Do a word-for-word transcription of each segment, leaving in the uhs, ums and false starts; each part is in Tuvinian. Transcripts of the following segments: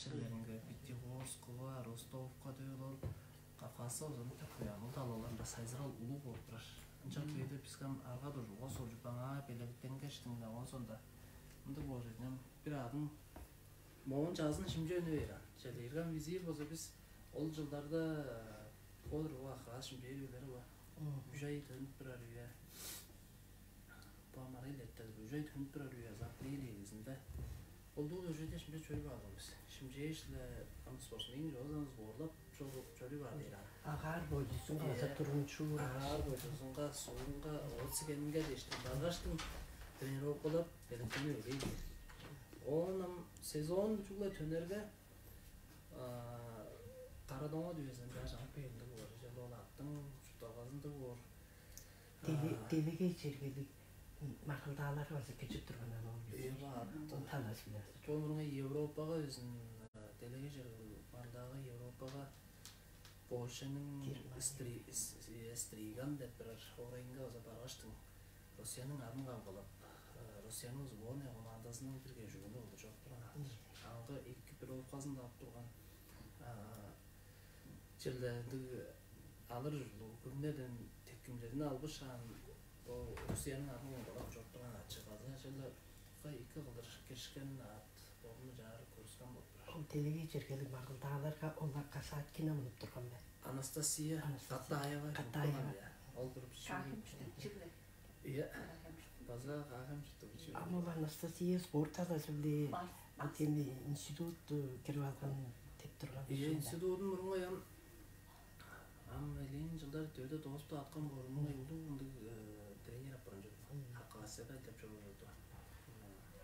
Силеринге Пятигорского, Ростовка дөөл ол Кавказта озун тыпыян ол талаларында сайзырал улуг болуп турар. Ынчан бээде биске ам арга дужулга соржуп аңаа белектенгештиң да оон сонда ындыг болур эдинем бир аадын моон чаазын шимче өне бээр ан. Чедирган визир болза бис ол жылдарда бодуруга акыраа шимчээр үелери бар. Үжей төнүп турар үе. Бо марай леттер уже түнүп турар үе азап лиилиигизинде. Ол дуу уже дешимче чөй баалыңбыз. Шимчээш-ле ам спортсмен жоозан сборлап чоруп чору баар дээр аны. Агаар бойдузунга база тургунчуур. Агаар бойдузунга, суунга, оот сигенинге дештим баргаштым. Тренировкалап белектени өгей бээр. Оон ам сезон чугула төнерге Карадоңа дүүзен бир ажаңып бээлинде болар. Жел ол аттың чуртталгазында боор. Делегей чергелиг маргылдаалар база киржип турганнар ол. Эва аттың талас билер. Чомурунга Европага өзүн делегей чергелиг маргылдаага Европага Польшаның Стриган деп бир орайынга база баргаштың. Россияның арын калгалап, Россияның сборная командасының бир кежигүнү болду чоруп турган. Аңгы эки бир оокказын таап турган черле ындыг алыр ужурлуг күрүнеден тепкимчедин албышаан ол Россияның арын калгалап чоруп турган ачы база черле эки кылдыр киришкен аат орну чаары көрүскан болуп турар. Ол делегей чергелиг маргылдааларга олар касаат кина мунуп турган бе? Анастасия Анастасия Катаева Катаева. Ол бир Каахым чүдүк чүгле. Iya, база каахам чыттыгычы. Ам ол Анастасия спорт талазы-биле Бар, бар. Отдельный институт кирип алган деп турган. Iya, институтун мурунга ям ам элээн жылдар төрдө доосту аткан борунунга улуу ындыг тренер апаран жүрдү. Хакасияда деп чоруур.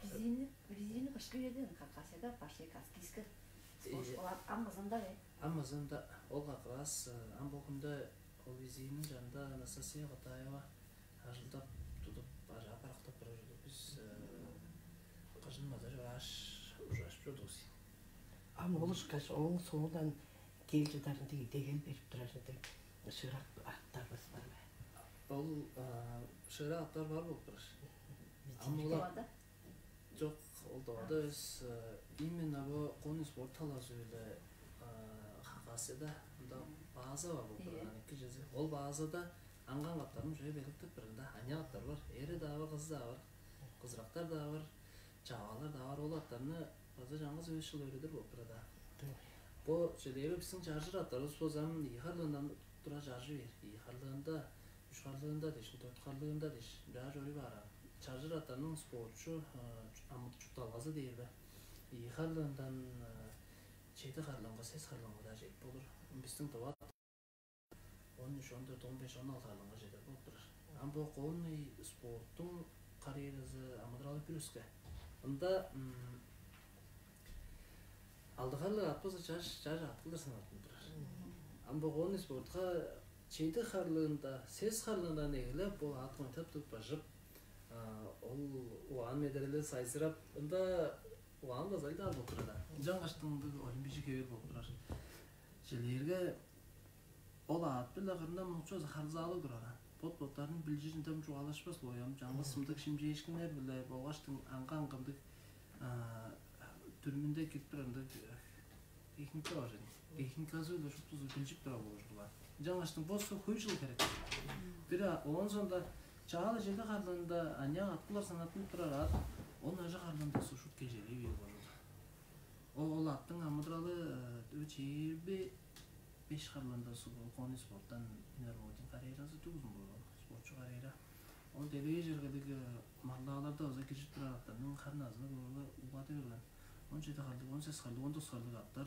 Визини визини башка жерден Хакасияда башка каскиска. Спорт Iya. Ам кызында бе? Ам кызында ол как раз ам богунда ол визинин жанында Анастасия Катаева ажылдап тудуп, ажаап барактап турар ужурлуг бис кыжын база чорааш ужурашып чордувус. Ам ол ышкаш ооң соондан кел чыдарын деги дегел берип турар ынча шыырак аттарывыс бар бе? Ол шыырак аттар бар болуп турар. Ам ол Чок, ол доодо эс именно бо конус спорт талазы-биле Хакасияда ында база бар болуп турган эки чезе. Ол базада аңган каттарын уже белектеп бир ында аня каттар бар. Эри даа бар, кызы даа бар, кызырактар даа бар, чаваалар даа бар. Ол аттарны база чаңгыс өс жыл өөредир болуп турар да. Бо челээри биздин чаржыр аттарыбыз болза ам ийи харлыындан тура чаржы бээр. Ийи харлыында, үш харлыында дээш, төрт харлыында дээш, мынчаар чоруй баар. Чаржыр аттарның спортчу амыт чупталгазы дээр бе? Ийи харлыындан чеди харлыынга, сес харлыынга даа чедип болур. Биздин дыват он үч, он төрт, он беш, он алты харлыынга чедер болуп турар. Ам бо конный спорттуң карьеразы амыдыралы бир өске. Ында алды харлыг ат болза чаш чаш ат кылдыр санаттынып турар. Ам бо конный спортка чеди харлыында, сес харлыындан эгелеп бо ат контап туруп бажып, ол угаан медерели сайзырап, ында угаан база ылдаар болуп турар. Ынчангаштың ындыг олимпийжи хевээр болуп турар. Челээрге ол аът-биле кырында мунукчу база харылзаалыг турар. Бот-боттарын билчир ындам чугаалашпас лоям, чаңгыс мындыг шимчээшкиннер-биле болгаштың аңгы-аңгы ындыг дүрүмүнде кирип турар ындыг техника бар чүве. Техниказы-биле шуптузу билчип турар болур-дур. Ынчангаштың босу хөй чыл херек. Бир оон соонда чаала чеди харлыында аныяк аткылар санаттынып турар аът, он ажыг харлыында шут кежерей бээр болур. Ол ол аттың амыдыралы чээрби беш харлыында конный спорттан үнер бодин карьеразы түгүзүн болган спортчу карьера. Ол делегей чергелиг марлааларда база киржип турар аттарның харын азыны көөрге угады берген. Он жети харлыг, он сес харлыг, он тос харлыг аттар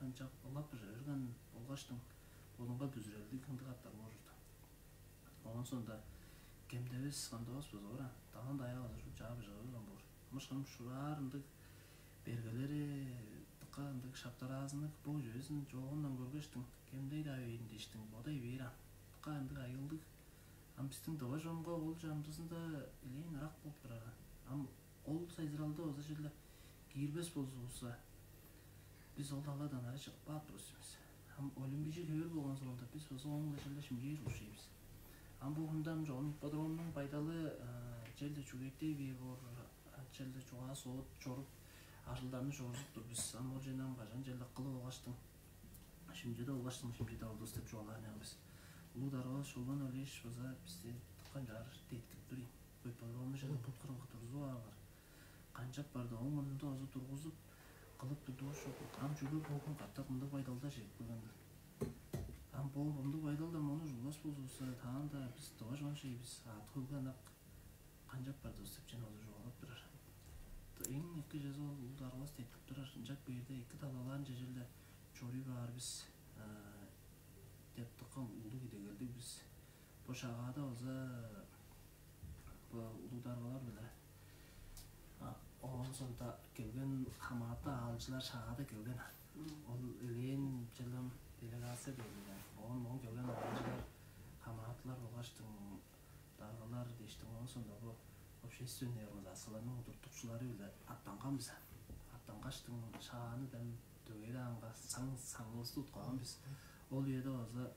ынчап ылап быжа берген болгаштың болунга бүзүрелдиг ындыг аттар болур. Оон соонда кемдевес кандавас база ора далан даяа база шул чаа быжа берген болур. Мышкын шураар ындыг бергелери дыка ындыг шаптараазынныг бо чүвезин чоогундан көргештиң, кемдей-даа бээр дээштиң, бодай бээр ам. Дыка ындыг айыылдыг. Ам бистиң дыважомга ол чамдызында элээн ырак болуп турар. Ам ол сайзыралда база черле киирбес болзувусса, бис ол таладан ары чыгып каап турус бис. Ам олимпийжи көөр болгон соонда бис база ооң-биле черле шимчээр ужур ийбиз. Ам бо хүнде ам чогум ипподромнуң байдалы черле чүгээртей бээр боор, черле чугаа соот чоруп, ажылдарны чорудуп тур бис. Ам ол чүвени ам кажан черле кылып алгаштың, шимчеде алгаштың, шимчеде алдывыс деп чугаалаар бис. Улуг дарга Шолбан Олеевич база бисти дыка ынчаар деткип тур ийин. Бо ипподромну черле бут кырынга тургузуп аарыңар. Канчап барды, оң мурнунда база тургузуп, кылып турдувус чок. Ам чүге бо хүн катап мындыг байдалда чедип келген-дир? Ам бо мындыг байдалда мону ужурлас болзувусса, таанда бис тыва чон шей бис, аът-хөлге ынак канчап бардывыс деп чүвени база чугаалап турар. Эң эки чүвези ол улуг даргавыс деткип турар. Ынчап кээрде эки талалаан чежелде чоруй баар бис, а, деп дыка улуг идегелдиг бис. Бо Шагаада база бо улуг даргалар-биле, а, оон соонда келген хамааты аалчылар Шагаада келген. Ол элээн чылым делегация берген. Оон моон келген аалчылар, хамаатылар болгаштың, даргалар дээштиң, оон соонда бо общественный организацияларның удуртукчулары-биле аттанган бис. Аттангаштың, Шагааны дем дөгере аңгы саң-саңывысты уткаан бис. Ол үеде база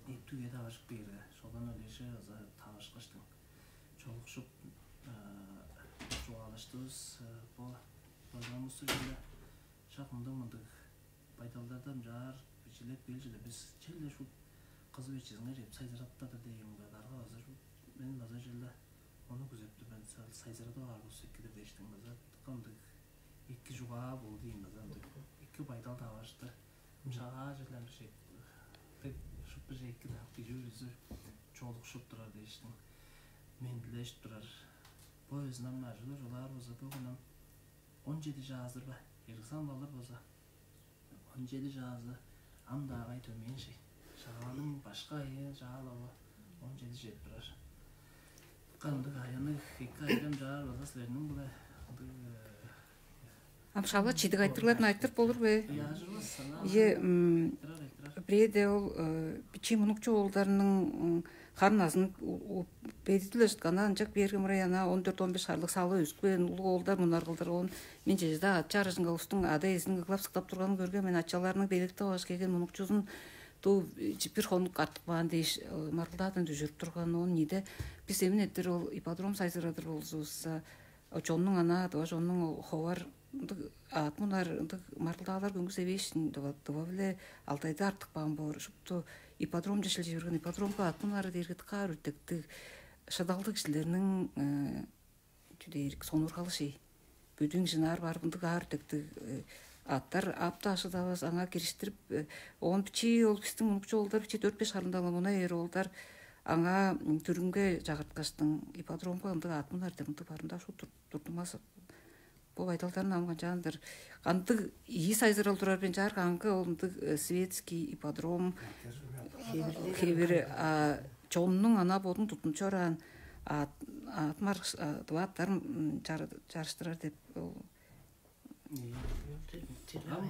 эптиг үеде ажып кээрге, Шолбан Олеже база таварышкаштың, чолукшуп, чугаалаштывыс. Бо программабыс чүгле шак мындыг-мындыг байдалдардан чаар бичилеп кел чүве, бис черле шуут кызып эчизиңер чеп сайзыраптадыр дээн бе, дарга база шуут, мен база черле ону күзеп тур мен, сайзырадып аар болза эки-дир дээштиң, база дыка мындыг эки чугаа болду ийин, база мындыг эки байдал таварышты. Шагаа черле бир шек, шуп бир эки-даа, кижи бүрүзү чолукшуп турар дээштиң, мендилежип турар. Бо безин ам ажылы чугаалаар болза, бөгүн ам он чеди чаазыр бе, эргисан балыр болза, он чеди чаазы ам-даа кай дөмей шей. Шагааның башкы айы чаалавы он чеди чедип турар. Кандыг аянныг эки айдам чаар база силерниң-биле ындыг Ам шала чидиг айтырыгларны айтырып болур бе? Яажырбас сана. Ие, м, Айтырар, айтырар. Бирээде ол, э, бичии мунукчу оолдарның, м, харын азын у-, у-, бедидилежиткан, ынчак берге мырай ана он дөрт, он беш харлыг салы өскүвээн улуг оолдар мунар кылдыр. Он мен чежеде ача арыжынга улустуң ада-иезиниң ыглап-сыктап турганын көрген мен, ачаларының белеткеп алгаш келген мунукчузун туу бир хонук артып каан дээш, э, маргылдаадан дүжүрүп турган. Он ийде бис эмин эртер ол ипподром сайзырадыр болзувусса, чоннуң анаа тыва чоннуң ховар ындыг аът мунар ындыг маргылдаалар көңгүс эвээшин тыва-биле Алтайда артып каан боор. Шупту ипподромче шилчий берген, ипподромга аът мунары дээрге дыка аар үртектиг, шыдалдыг кижилерниң чү дээр, сонургалы шей. Бүдүң чынаар барып ындыг аар үртектиг аъттар ап-даа шыдавас, аңаа кириштирип, оон бичии ол бистиң мунукчу оолдар, бичии дөрт-беш харындала муна ээр оолдар аңаа дүрүмге чагырткаштың, ипподромга ындыг аът мунар деп ындыг барымдаа шуут турдунмас. Бо байдалдарны ам канчаандыр кандыг ийи сайзырал турар бен чаар каңгы ол ындыг светский ипподром хевири, чоннуң ана бодун тудунуп чораан аът, аът маргыш, тыва аъттарын чарыштырар деп ол. Ам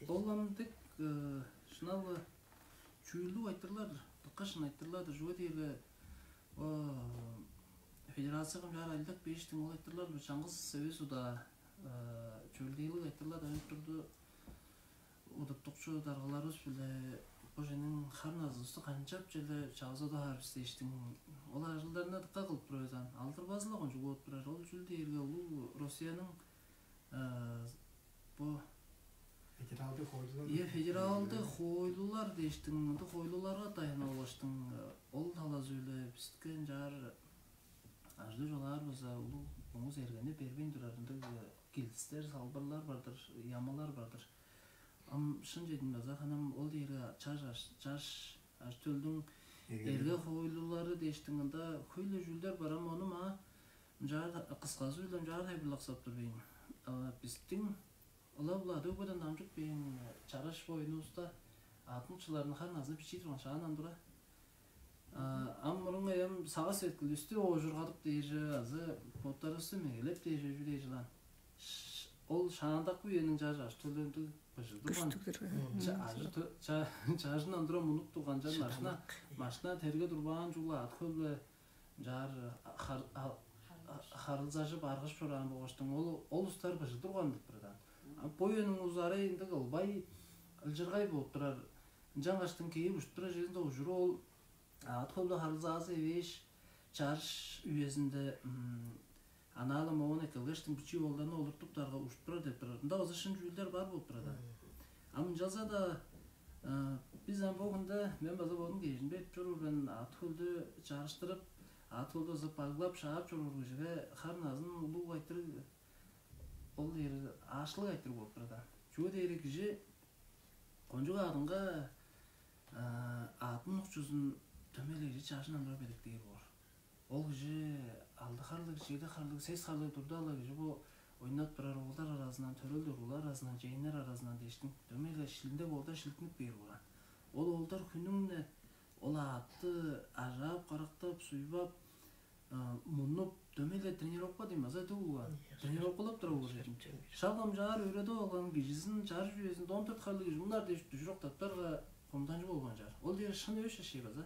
ол ам дег шыналы чүүлдүг айтырлар-дыр, дыка шын айтырлар-дыр. Чүге дээрге федерацияга ынчаар айлдак бээштиң ол айтырлар бир чаңгыс эвес удаа чөлдээлиг айтырлар ынып турду. Удуртукчу даргаларывыс-биле бо чүвениң хар-назывысты канчап черле чавызадып аар бис дээштиң, ол ажылдарны дыка кылып турар бис аан. Алдырбазы-ла кончуг болуп турар. Ол чүл дээрге улуг Россияның бо Федералдыг хоойлулар. Ийе, федералдыг хоойлулар дээштиң, ындыг хоойлуларга даяна болгаштың, ол талазы-биле биске ынчаар ажыы чугаалаар болза, улуг оңус эргени бербейн турар ындыг килдистер, салбырлар бар-дыр, ямалар бар-дыр. Ам шын чедин база ханам ол дээрге чаш, чаш, чаш ажы-төлдүң эрге хоойлулары дээштиң, ында хөй-ле чүүлдер бар, ам ону маа ынчаар кысказы-биле ынчаар тайылбырлаксап тур бейн. Бистиң ылап-ла ада-өгбеден дамчып бээң чараш боюнувуста аъттың чыларын, хар-назын бичии турган шаандан тура. Ам мурун ам сагыш-сеткилдивисти оожургадып дээже азы боттарывысты мегелеп дээже чүү дээжилаан. Ол шаандакы үениң чаш ажы-төлүндүг быжыг турган. Күштүг турган. Ча- ажы тө- ча- чажындан тура мунуп турган чан машина машина терге турбаан чугула аът хөлбе чаар харылзажып аргыш чораан болгаштың ол ол устар быжыг турган деп турдан. Бо үениң узары ындыг ылбай ылчыргай болуп турар. Ынчангаштың кээп ужуп турар черинде ужуру ол аът хөлдө харылзаазы эвээш, чарыш үезинде Анаалам оон эккелгештиң бичии оолдарны олуртуптарга уштурар деп турар. Ында база шын чүүлдер бар болуп турар да. Ам ынчалза-даа, э, бис ам бо хүнде, мен база бодум кежинбейт чоруур мен, аът-хөлдү чарыштырып, аът-хөлдү база баглап, шаап чоруур кижиге хар назын улуг айтырыг, ол дээри аашлык айтырыг болуп турар да. Чүге дээри кижи кончуг аъдынга, э, аъдын, укчузун дөмей-ле кижи чажындан тура белеткээр боор. Ол кижи алды харлыг, чеди харлыг, сес харлыг турда-ла, кижи бо ойнап турар оолдар аразындан, төрел уруглар аразындан, чейиннер аразындан дээштиң, дөмей-ле шилиндек оолдар шилиттинип кээр боор аан. Ол оолдар хүннүң-не ол аътты ажаап, карактап, суйбап, а, мунуп, дөмей-ле тренировка дейм база дуу улуг аан. Ийе, тренировкалап тура боор чүве. Шак ам чаар өөредип алган кижизин, чарыш үезинде он дөрт харлыг кижи мынаар дээш дүжүрүп октаптарга, комданчыг болган чаар. Ол дээри шын эвес чаш база.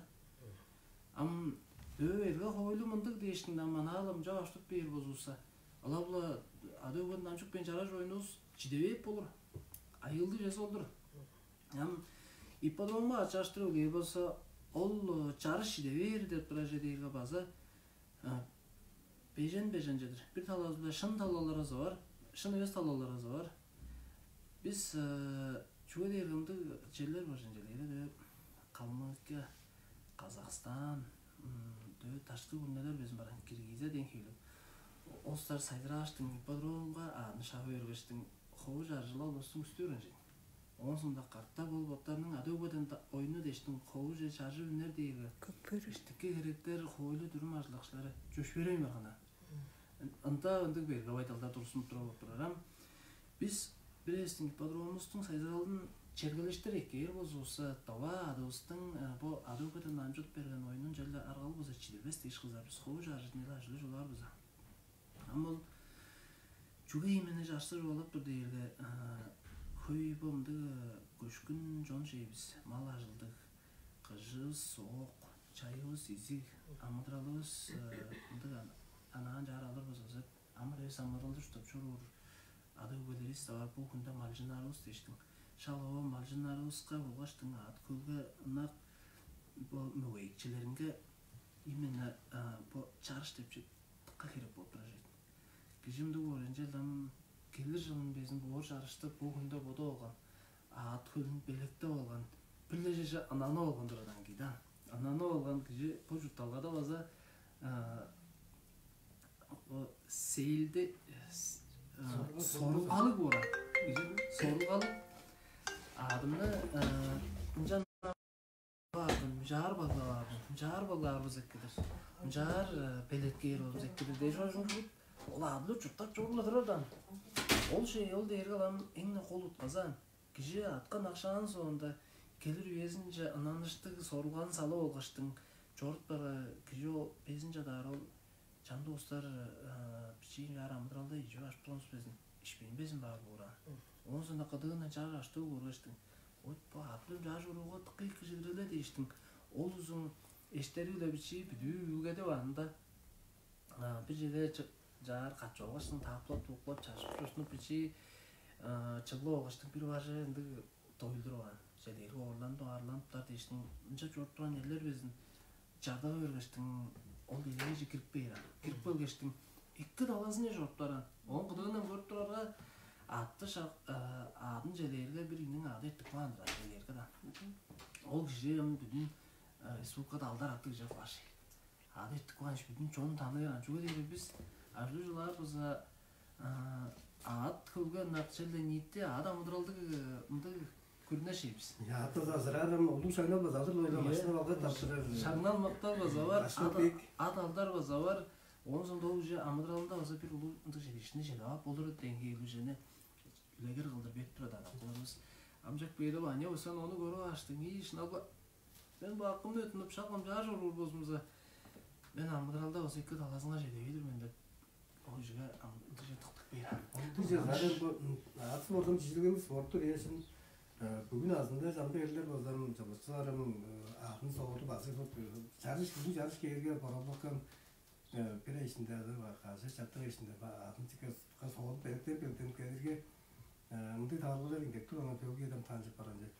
Ам дөө эрге-хоойлу мындыг дээштиң, ам анаалам чок аштып бээр болзувусса, ылап-ла ада-өгбеден дамчып кээн чараш оюнувус чиде бээп болур. Айыылдыг чүвези ол-дур. Ам ипподромга ачааштыр эгелээр болза, ол, э, чарыш чиде бээр деп турар чүве дээрге база, э, бежен-бежен чедир. Бир талазында шын талалар база бар, шын эвес талалар база бар. Бис, э, чүге дээрге ындыг черлер бар, ынчалгаш-даа Калмыкия, Казахстан, м, дөө даштыг күрүнелер безин барган, Киргизия дээн хевирлиг. Улустар сайзырааштың ипподромга аъдын шаап бергештиң, хову чаржыла улустуң үстү берген чейн. Оон соонда катап ол боттарының ада-өгбеден оюну дээштиң, ховуже чаржып үнер дээрге, иштики херектер, хоойлу-дүрүм ажылдакчылары чөпшээревейн барган. Ында ындыг берге байдалдар тургустунуп тура болуп турар. Ам бис бир эвестиң ипподромувустуң сайзыралын чергелештир эккээр болзувусса, тыва аъдывыстың, э, бо ада-өгбеден дамчып берген оюнун черле аргалыг болза чидирбес дээш кызар бис, хову чаржыын-на ажылы чугаар база. Ам ол чүге именно чарыш чугаалап тур дээрге, а, хөй бо мындыг, а, көшкүн чон чүве бис, мал ажылдыг, кыжывыс соок, чайывыс изиг, амыдыралывыс, а, мындыг ан-, анаан чаар алыр болза деп, амыр эвес амыдыралды чурттап чоруур ада-өгбелеривис-даа бар. Бо хүнде малчыннарывыс дээштиң, шак-ла бо малчыннарывыска болгаштың аът-хөлге ынак бо мөгейикчилеринге именно, а, бо чарыш деп чүве дыка херек болуп турар чүве. Кижи ындыг боор, ынчалдыр ам келир чылын безин боор чарыштыр бо хүнде бодап алган, аът-хөлүн белеткеп алган, бир-ле чеже ынанып алган турар аан кижи-даа. Ынанып алган кижи бо чуртталгада база, а, о, сейилде, э, с-, а, сорулгалыг боор аан. Кижи сорулгалыг. Аъдымны, а, ынчан баардым, мынчаар баглап аардым, мынчаар баглаар болза эки-дир, мынчаар, э, белеткээр болза эки-дир дээш, ожун кылып, ол аъдын чурттап чоруп-ла турар даан. Ол чүве, ол дээрге ам эң-не кол утказы аан. Кижи аътка ынакшаан соонда, келир үезинче ынанычтыг сорулганы салып алгаштың чоруп барган кижи, ол безин чадаар ол чамдык улустар, э, бичии чаар амыдыралда ижип-ашып турган улус безин, ишпейн безин баар боор аан. Оон соонда кыдыындан чаар аштыг көргештиң, ой, бо аъдым чаар чорууга дыка эки чедир-ле дээштиң, ол узун эштери-биле бичии бүдүү үүлгедип аанда, а, бир чеде чы-, чаар качып алгаштың, тааплап-тууклап, чажып-чурттунуп, бичии, а, чыглып алгаштың, бир бажы ындыг доюлдуруп аан. Чүге дээрге оорланып, аарланыптар дээштиң, ынча чоруп турган эрлер безин чардыга бергештиң, ол делегейже кирип бээр аан. Кирип келгештиң, эки талазынче чоруптар аан. Оон кыдыындан көрүп турарга, аътты шак-, э, аъдын чүлээрге, бир кижиниң аъды эртип каан-дыр аан, чүлээрге-даа. Ол кижи ам бүдүн, э, республикада алдар аттыг кижи кылаш. Аъды эртип каан иш, бүдүн чон таныыр аан. Чүге дээрге бис ажыы чугаалаар болза, а, аът-хөлге ынак, черле ниити аът амыдыралдыг, э, мындыг күрүне чүве бис. Ийе, аът база азыраар, ам улуг шаңнал база азыр-ла, ойлам, ийе, машина-балгат таптырар. Шаңнал-мактал база бар, машина ат, бек. Ат-алдар база бар. Оон соонда ол кижи амыдыралында база бир улуг ындыг чедиишкинни чедип ап болур дээн хевирлиг чүвени үлегер кылдыр берип турар адаптыларывыс. Ам чак бээде баан, я, сен ону көрүп ааштың, ийи шынап-ла, мен бо акымны өттүнүп, шак ам чаар чоруур болзумза, мен амыдыралда база эки талазынга чеде бээр-дир мен деп, ол кижиге ам ындыг чүве тыптып бээр аан. Ындыг чүве, заарын бо, м, аът спортун, чижээлээрге спортту дээш, м, э, бүгүн азында чамдык эрлер болза, м, чылгычылар, м, э, аъдын соодуп, азы бо, э, чарыш, бүгүн чарыш кээрге, боралбакан, э, бир ай иштинде азы кажы чартык ай иштинде ба-, аъдын чикен соодуп, белеткенип, белеткенип кээрге, э, мындыг таварылгалар иңдек турган, бөгүн эдем таанчып барган чүве.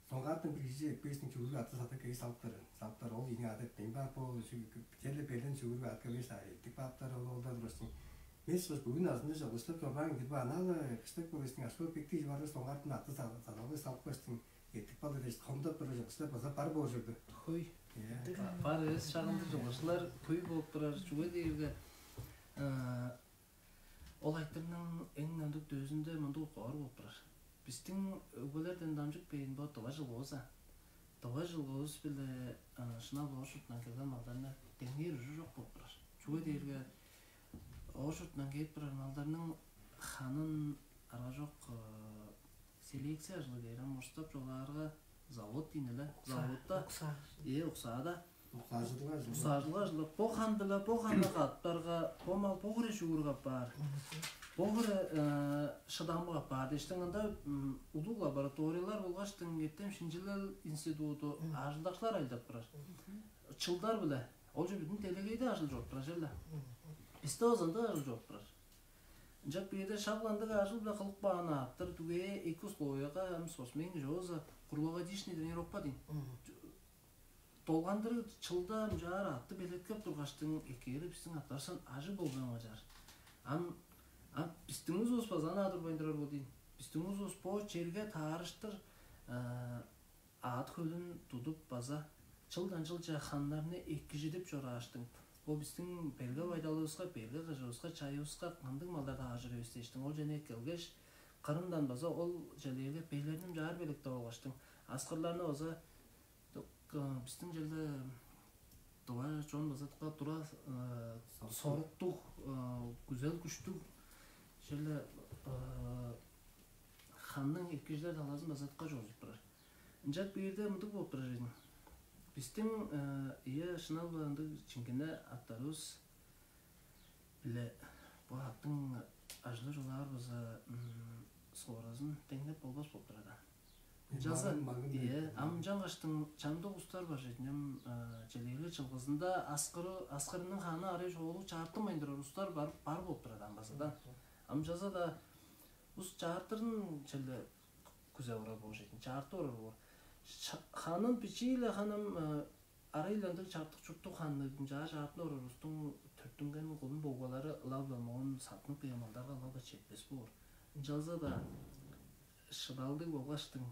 Соңгаартан бир кижи экпээштиң, чүгүрүк аътты садып кээш салыптар. Салыптар, ол ийиниң аъды эртпейн баар боор, чү-, черле белен чүгүрүк аът келгеш, а, эртип кааптар, ол, ол-даа тургаш, Мен сос бүгүн азында чогуштап чорбаан кирбе анаа-ла кыштак болуштуң ашпа бектиг баргаш соңгартын атты салгы салып каштың эттип калды дээш хомдап турар чогуштар база бар болчугду. Хуй. Иә. Бар эвес шагында чогуштар хуй болуп турар. Чүге дээрге ол айтырның эң ындыг дөзүнде мындыг укаар болуп турар. Бистиң өгбелерден дамчып кээген бо дыва жылгывыс а. Дыва жылгывыс биле шынап оор шуртунан келген малдарны деңнээр ужу чок болуп турар. Чүге дээрге оор шуртунан кээп турар малдарның ханын аргажок селекция ажылы дээр ам орустап чугаалаарга завод дейн эле. Заводта Уксаа. Ээ, уксаада Уксаажылга ажылы. Уксаажылга ажылы. Бо хандыла, бо ханга каптарга, бо мал бо хире шүүрүп аппаар. Бо хире шыдамга аппаар дээштиң ында улуг лабораториялар болгаштың эртем шинчилел институту ажылдакчылар айылдап турар. Чылдар биле ол же бүтүн делегейде ажыл чоруп турар черле. Бисте озанда ажыл чоруп турар. Ынчап биеде шагландыг ажыл биле кылып каан ааттыр түгээ эки условияга ам сосмейн жооза круглогодичный тренировка дейн. Долгандыр чылда ынчаар атты белеткеп тургаштың эккээри бистиң аптарсан ажыг болбайн кажаар. Ам ам бистиң узувус база ана турбайн турар бо дейн. Бистиң узувус бо черге таарыштыр аът хөлүн тудуп база чылдан чылча ханнарны эккижидип чорааштың. Бо бистиң берге байдалывыска, берге кыжывыска, чайывыска кандыг малдар таажыр эвес дээштиң. Ол жана эккелгеш, кырындан база ол желээрге белерни ынчаар белектеп алгаштың. Аскырларны база бистиң желде дугай чон база тура соруктуг, күзел күштүг желе ханның эккижилер талазын база чорудуп турар. Ынчап бирде мындыг болуп турар эдим. Бистиң ие шынал ындыг чиңгине аттарыбыз биле бо аттың ажылы чулаар база сооразын деңнеп болбас болуп турар. Ынчалза, ие, ам ынчангаштың чамдык устар бар чединем челээли чылгызында аскыры аскырының ханы арай чоолуг чаартынмайн турар устар бар бар болуп турар ам база да. Ам ынчалза-да ус чаартырын челе күзе орар боор чедин, чаартып орар боор. Ханын бичии-ле ханам арай-ла ындыг чартык чурттуг ханныг ынчаар чаартын орар устуң төрттүнген кулун богалары ылап-ла моон саттынып каан малдарга ылап-ла четпес боор. Ынчалза-даа шыдалдыг болгаштың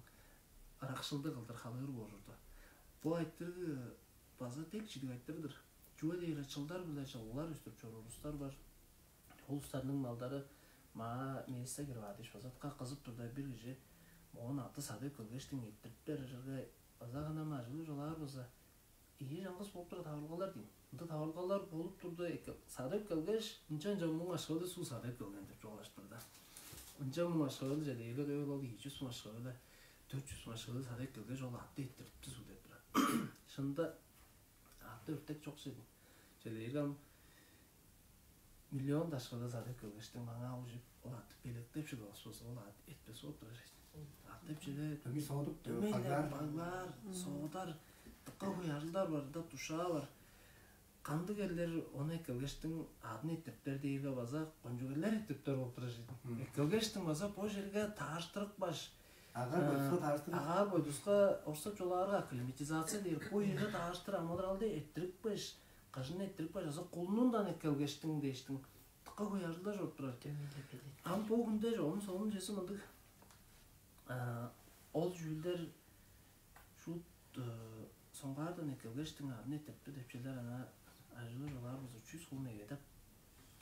ыракшылдыг кылдыр халыыр боор чорду. Бо айтырыг база дег чидиг айтырыг-дыр. Чүге дээрге чылдар-биле чылгылар үстүп чоруур улустар бар. Ол улустарның малдары маа мээсте кирип аар дээш база дыка кызып турда, бир кижи моон алты садып келгештиң эттирип бээр ырга база гана ажылы чугаар база ийи чаңгыс болуп турар таварылгалар дейм. Ында таварылгалар болуп турда, садып келгеш, ынчан чомнуң ашкылы суу садып келген деп чугаалашып турда. Ынчан муң ашкылы чедээлге дөөл ол ийи чүс муң ашкылы, дөрт чүс муң ашкылы садып келгеш, ол атты эттирипти суу деп турар. Шында атты өртек чок чедим. Чедээлге ам миллион дашкыда садып келгештиң маңаа ужуп, ол атты белектеп шыдавас болза, ол ат этпес болуп турар экен. Ат деп чеде Дөмей соодуп, дөмейлер, баглаар. Баглаар, соодар, дыкка хуярлар бар, да душаа бар. Кандыг эрлер ону эккелгештиң адын эттириптер дээрге база кончуг эрлер эттириптер болуп турар чедим. Эккелгештиң база бо черге тааштырык баш Агаар бойдуска таарыштыр. Агаар бойдуска орсап чугаарга акклиматизация дээр. Бо ийиге тааштыр амыдыралды эттирипкеш, кыжын эттирипкеш, азы кулунундан эккелгештиң дээштиң. Дыкка хуяжылда чоруп турар. Дөмей-ле билет. Ам бо хүнде чогум соонун чеси мындыг. Ол чүүлдер шуут соңгаардан эккелгештиң арын эттирипти депчелер ана ажылы чугаар болза чүс хуу меге деп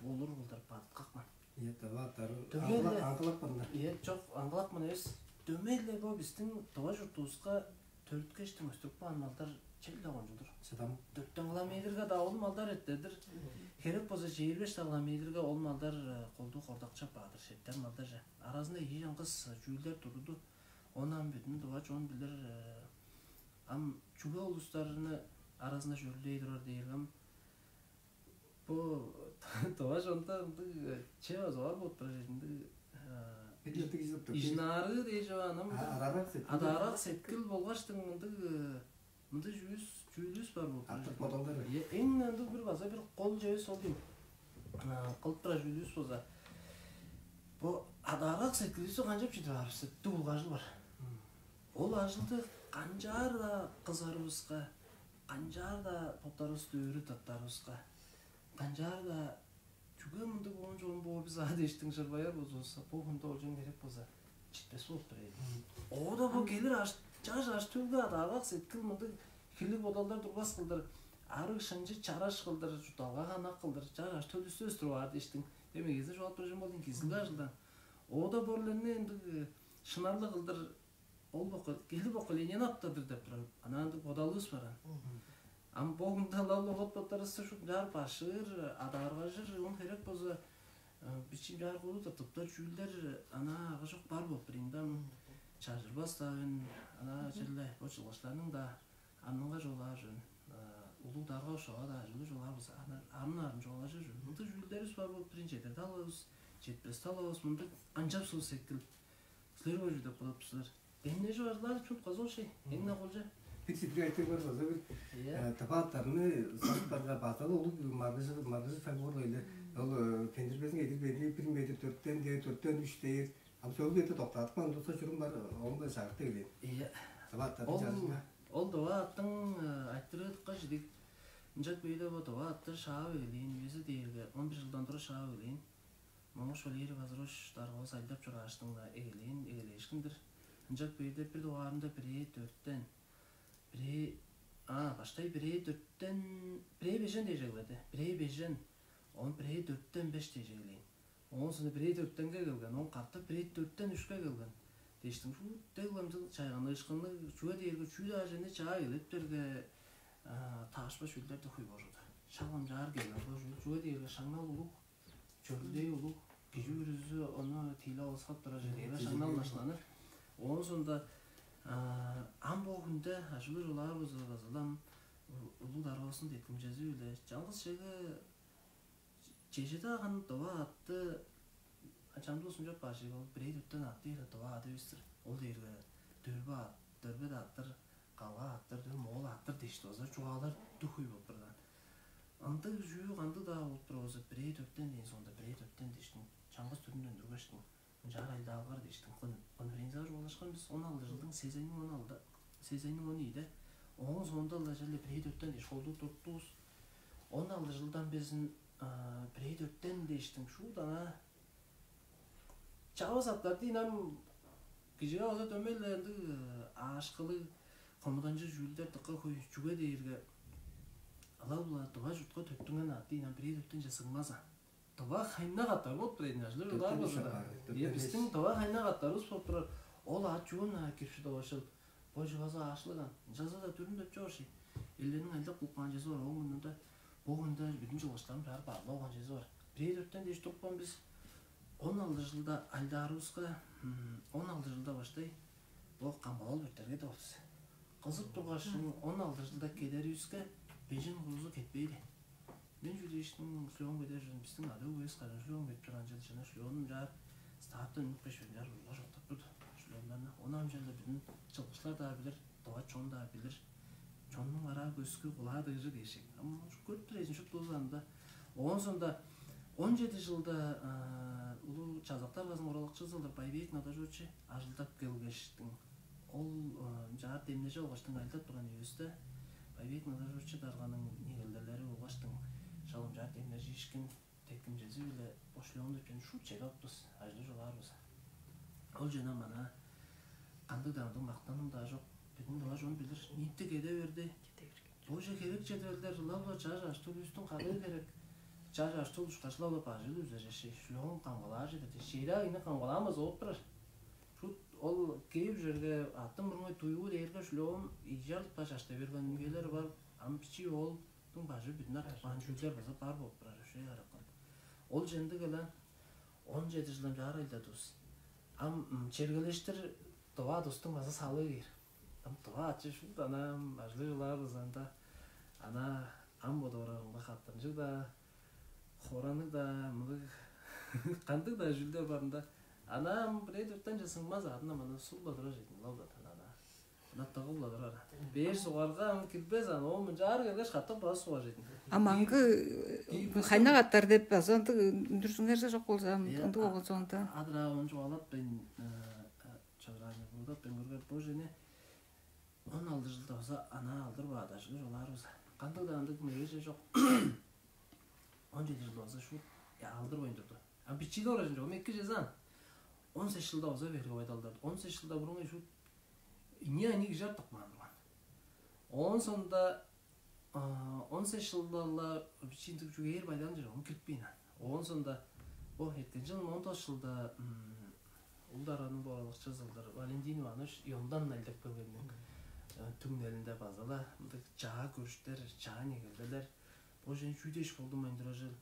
болур кылдыр бадыткакман. Ийе, даваттар. Дөмей-ле. Аңгылак аңгылак мында. Ийе, чок, аңгылакмын эвес. Дөмей-ле бо биздин дыва чуртувуска төрүткештиң өстүрүп каан малдар чел-ле кончулдур. Чыдам. Дөртен километрге давылы малдар эртедир. Херек болза чээрбеш километрге ол малдар колдуу кордакчап баадыр шептер малдар же. Аразында ийи чаңгыс чүүлдер туруду. Ону ам бүдүн дыва чон билир. Ам чүге улустарны аразында чөрүлдей турар дээрге ам бо дыва чонда ындыг че база бар болуп турар ындыг Эдилеттиг изип тур. Ижнары дээш анам Адарак сеткил. Адарак сеткил болгаштың мындыг мындыг чүүс чүүлүс бар болуп турар. Аттык бодалдар. Эң ындыг бир база бир кол чебес ол дейм. Кылып турар чүүлүс болза бу адарак сеткилибизди канчап чыдып аарыбыз деп улгажыл бар. Ол ажылды канчаар-даа кызарывыска, канчаар-даа боттарывысты өрү тыптарывыска, канчаар-даа Чүге мындыг оон чон боор бис аа дээштиң чырбаяр болзувусса, бо хүнде ол чон херек болза, читпес болуп тур ийин. Оода бо келир аш чаш аш төлге адаагак сеткил мындыг хирлиг бодалдар турбас кылдыр, арыг шынчы чараш кылдыр, чуртталга ханак кылдыр, чаш аш төлүстү өстүрүп аар дээштиң. Демегезин чугаалап туржун болдуң кизилге ажылдан. Оода борларны ындыг шынарлы кылдыр ол бокка келир поколениени аптадыр деп турар. Ана ындыг бодалывыс бар. Ам богунда лавлы хот боттарысы шуптар башыр, адааргажыр, он херек болза бичиим чаар куру тыртыптар чүүлдер ана агыжок бар болуп турайын да. Чажырбас-даа мен ана черле бо чылгышларның-даа аннынга чугаалаар чүвен, улуг дарга ошоога-даа чүлү чугаалаарбыз, аны арын-арын чугаалажыр чүвен. Мындыг чүүлдерибиз бар болуп турайын, чедер талавыс, четпес талавыс мындыг анчап суу секил. Силер көжү деп кылыптсыздар. Демнежип ажылаар чурт козол шей. Эң на болча. Бир сидирге айтып бар база бир Иә. Табааттарны сатып барга база улуг маргыжы маргыжы табып эле. Ол кендирбезин эдип бери бир метр төрттен дээр төрттен үч дээр. Ам сөлү эте токтатып каан турса чурум бар оң да чагырты эле. Иә. Табааттарды Ол жарыжына. Ол дова аттың айтырыдыкка жидик. Ынчак бейде бо дова атты шаап эгелээн үези дээрге он бир жылдан тура шаап эгелээн. Моңгуш Валерий Вазырович даргавыс айлап чурааштың-на эгелээн эгелээшкиндир. Ынчак бээрде бир дугаарында бирээ дөрттен, бирээ а баштай бирээ дөрттен, бирээ бежен дээш эгеледи. Бирээ бежен, он бирээ дөрттен беш дээш эгелээн. Оон соно бирээ дөрттенге келген, он катап бирээ дөрттен үшке келген. Дээштиң шуу дег ламчыл чайганы ышкынныг чүве дээрге чүү-даа ажыны чаа эгелептерге таашпа шүүлдерди хуй божуду. Шак ынчаар келген бо чүүл чүве дээрге шаңнал улуг, чөрүлдээ улуг, кижи бүрүзү ону тиилеп алыскап турар жерге шаңнал баштаныр. Оон соонда ам бо хүнде ажылыр улаар база базылам улуг даргавыстың деткимчези-биле чаңгыс чеге чежеде аган дова атты чамдыыл сунчап баажык ол бирээ дүттен атты ийре дова ады бистир. Ол дээрге дөрбе ат, дөрбе да аттыр, калга аттыр, дөм моол аттыр дешти база чугаалар дүхүй болуп турган. Ындыг чүү кандыг-даа болуп тур болза, бирээ дөрттен дээн соонда бирээ дөрттен дештиң чаңгыс түрүнден дүргештиң ынчаар айлдаалгар дештиң конференцияга чугаалашкан бис он алты жылдың сезенниң он алты сезенниң он ийде. Ооң соонда ылажа эле бирээ дөрттен деш холдуг туруптувус. Он алты жылдан безин бирээ дөрттен дештиң шуут ана чавыс аттар дийин ам кижиге база дөмей-ле ындыг аашкылыг хомуданчыг чүүлдер дыка хөй чүге дээрге ылап-ла дыва чуртка төттүнген ат дийин ам бирээ дөрттенче сыңмаза. Дыва хайнак аттар болуп турар эдин ажылыр ылаар болза да. Е биздиң дыва хайнак аттарыбыз болуп турар. Ол аът чуун кирши довашыл. Бо чугазы аашлыган. Ынчалза-даа дүрүм деп чоор ши. Элдерниң айлап кылып каан чези бар ооң мурнунда бо хүнде бүдүн чылгыштарын чаар баарлап алган чези бар. Бирээ дөрттен дээш турупкан бис он алты жылда айлдаарыбыска он алты жылда баштай бо камгалал беттерге деп албыс. Кызып тургаш он алты жылда кедеривиске бежен курузу кетпейли. Мен чүдээштиң шлеон кедер чүвен бистиң ада үгес кайдан шлеон кедип турган чыл чана шлеонум чаар стааттан үнүп кеш чүвен чаар бургаш октап турду. Шлеондарны ону амчалда бүдүн чылгышлар-даа билир, дова чон-даа билир. Чоннуң араа көскү кулаа дыыжы дээшик. Ам көрүп тур эзин шуптувус анда. Оон соонда он жети жылда улуу чазактар базын оралакчызы кылдыр Байбек Надажовичи ажылдап келгештиң. Ол чаар демнежип алгаштың айлдап турган үевисте Байбек Надажовичи дарганың негелделери болгаштың шалым чаар демнежиишкин деткимчези-биле бошлоон деп чүвени шуут чеде аппыс, ажылы чугаарбыз. Ол чүвени мана кандыг-даа ындыг мактаным-даа чок. Бүдүн дыва чон билир, ниитти кеде берди. Боже херек чеделдер ылап-ла чаш аштыл үстүн кадыы херек. Чаш аштыл ушкаш-ла бажыл үзежеши, шлём камгалаар чедирди. Шиирак ийни камгалаамас ооп турар. Шут ол кээп ужерге аттың мурнуй туйгу дээрге шлём ийжарлып баш аштай берген үелер бар. Ам бичии оолдуң бажы бүдүн артып каан чүүлдер база бар болуп турар ошой аракан. Ол чендиг эле он жети жылдан чаар айлдадывыс. Ам чергелештир дова дустуң база салыы кээр. Ам дова ачы шуут ана бажылыг ылаар базанда ана ам бодоорарымга каттынчыг-даа, хоранныг-даа, мылыг кандыг-даа чүүлдер барында ана ам бирээ дөрттен часыңмаз адына мана сул-ла турар чедим лал-датан ана. Ына тыгыл-ла турар. Бээр сугарга ам кирбес ан ол мынчаар келгеш катап база сугар чедим. А маңгы хайнак аттар деп база ындыг үндүрзүңерже жок болза ам ындыг болгон соонда. Адыр ам чугаалап мен чыгыраны бурдап мен көргөр бо жени он алты жылда база ана алдыр баадажыгы жолаарыбыз. Кандыг-даа ындыг мегеже жок. Он жети жыл база шут алдырбайн турду. А бичиилиг оражын чогум эки чезаан. Он сес жылда оза берип байдалдарды. Он сес жылда бурун шут ини ани кижи артык маан турган. Оон сонда он сес жылдала бичиинтиг чүгээр байдалын чыра он кирпейн. Оон сонда о эрткен жыл он тос жылда улдарының боралыкчы сылдыр Валентин Иванович Иондан айлап келгенниң түңнелинде базала мындыг чаа көрүштер, чаа негелделер бо чен чүү дээш болдумайн тура жыл.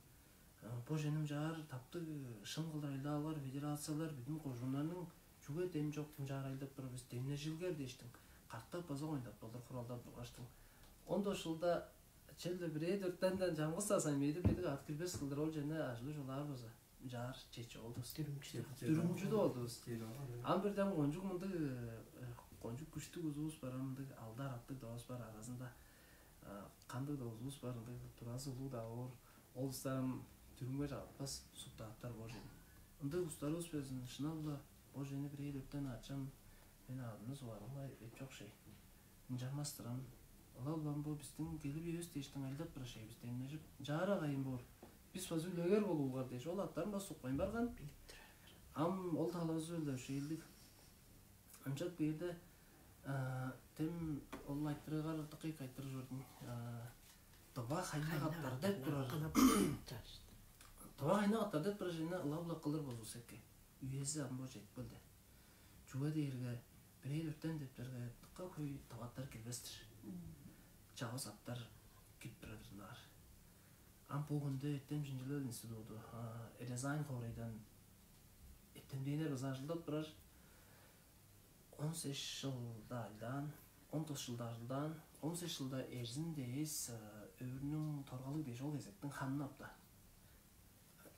Бо ченим чаар таптыг шын кылдыр айлаалар, федерациялар, бүдүн кожууннарның чүге дем чок дым чаар айлап тур бис, демнежилгер дээштиң. Картап база ойнап болур хуралдап тургаштың. Он тос жылда челде бирээ дөрттенден чамгыс сасан меди бедик ат кирбес кылдыр ол чене ажылы чулаар база. Жаар чечи олдус. Дүрүмчүдө. Дүрүмчүдө олдус. Ам бирден кончук мындыг кончук күштүг узувус бар, мындыг алдар аттыг доос бар аразында. Кандыг-даа улус бар, ындыг туразы улуу-даа боор. Ол улустарым дүрүмге чагыртпас суптааттар боор чүве. Ындыг улустарывыс безин шынап-ла бо чүвени бирээ дөрттен ачам мен аадымны сугарылгай эп чок шей. Ынчанмас-тырам. Ылап-ла бо бистиң келип эвес дээштиң айлап турар шей бис демнежип, чаара кайын боор. Бис база үлегер болуугар дээш, ол аттарын база сукпайн барган. Ам ол талазы-биле ошейлдиг. Ынчап кээрде тем ол айтырыгар дыкый айтырып чордум. Дыва хайнак аттар деп турар. Дыва хайнак аттар деп турар жана ылап-ла кылыр болзувус эки. Үези ам бо жетип келди. Чүге дээрге бирээ дөрттен дептерге дыка хөй таваттар кирбес-тир. Чавыс аттар кирип турар ынаар. Ам бо хүнде эртем шинчилел институду Рязань хоорайдан эртемденнер база ажылдап турар. Он сес жылда айлаан, он тос жылда ажылдаан, он сес жылда эрзин дээс өвүрнүң торгалыг дээш ол кезектиң ханын апта.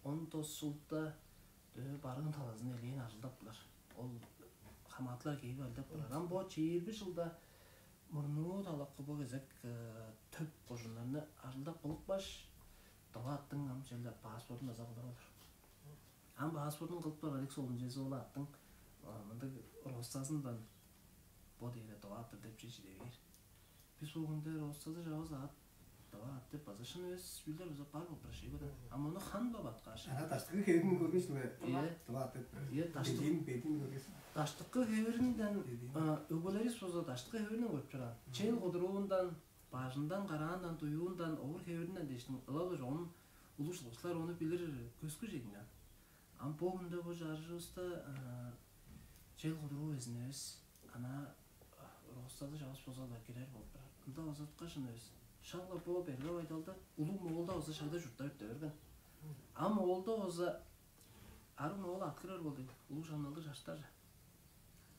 Он тос жылда барыын талазын элээн ажылдап турар. Ол хамаатылар кээп айлап турар. Ам бо чээрби жылда мурнуу талакы бо кезек төп кожуннарны ажылдап кылыпкаш, дова аттың ам черле паспортун база кылыр болур. Ам паспортун кылып турар элек солун чези ол аттың мындыг ростазындан бо дээрге дова аттыр деп чижиде бээр. Бис болгунда ростазы чавыс аат дова ат деп база шын эвес чүүлдер база бар болуп турар шей да. А мону хан бап аткаш. Ага даштыкы хевирин көргүс бе? Дова ат деп. Е даштык. Бедин бедин көргүс. Даштыкы хевиринден өгөлерис болза даштыкы хевиринден көрүп турган. Чел кудуруундан, бажындан, караандан, дуюундан, овур хевиринден дээштиң ылап чогум улуг чылгычылар ону билир көскү чегинден. Ам бо хүнде бо чарыжывыста чел кудуруу безин эвес, ана ростазы чавыс болза-ла кирер болуп турар. Ында озаткаш ынывыс. Шак-ла бо берге байдалда улуг Моолда база шагда чурттап эрте берген. А Моолда база арын Моол аткырар болду. Улуг шаңналдыг чаштар.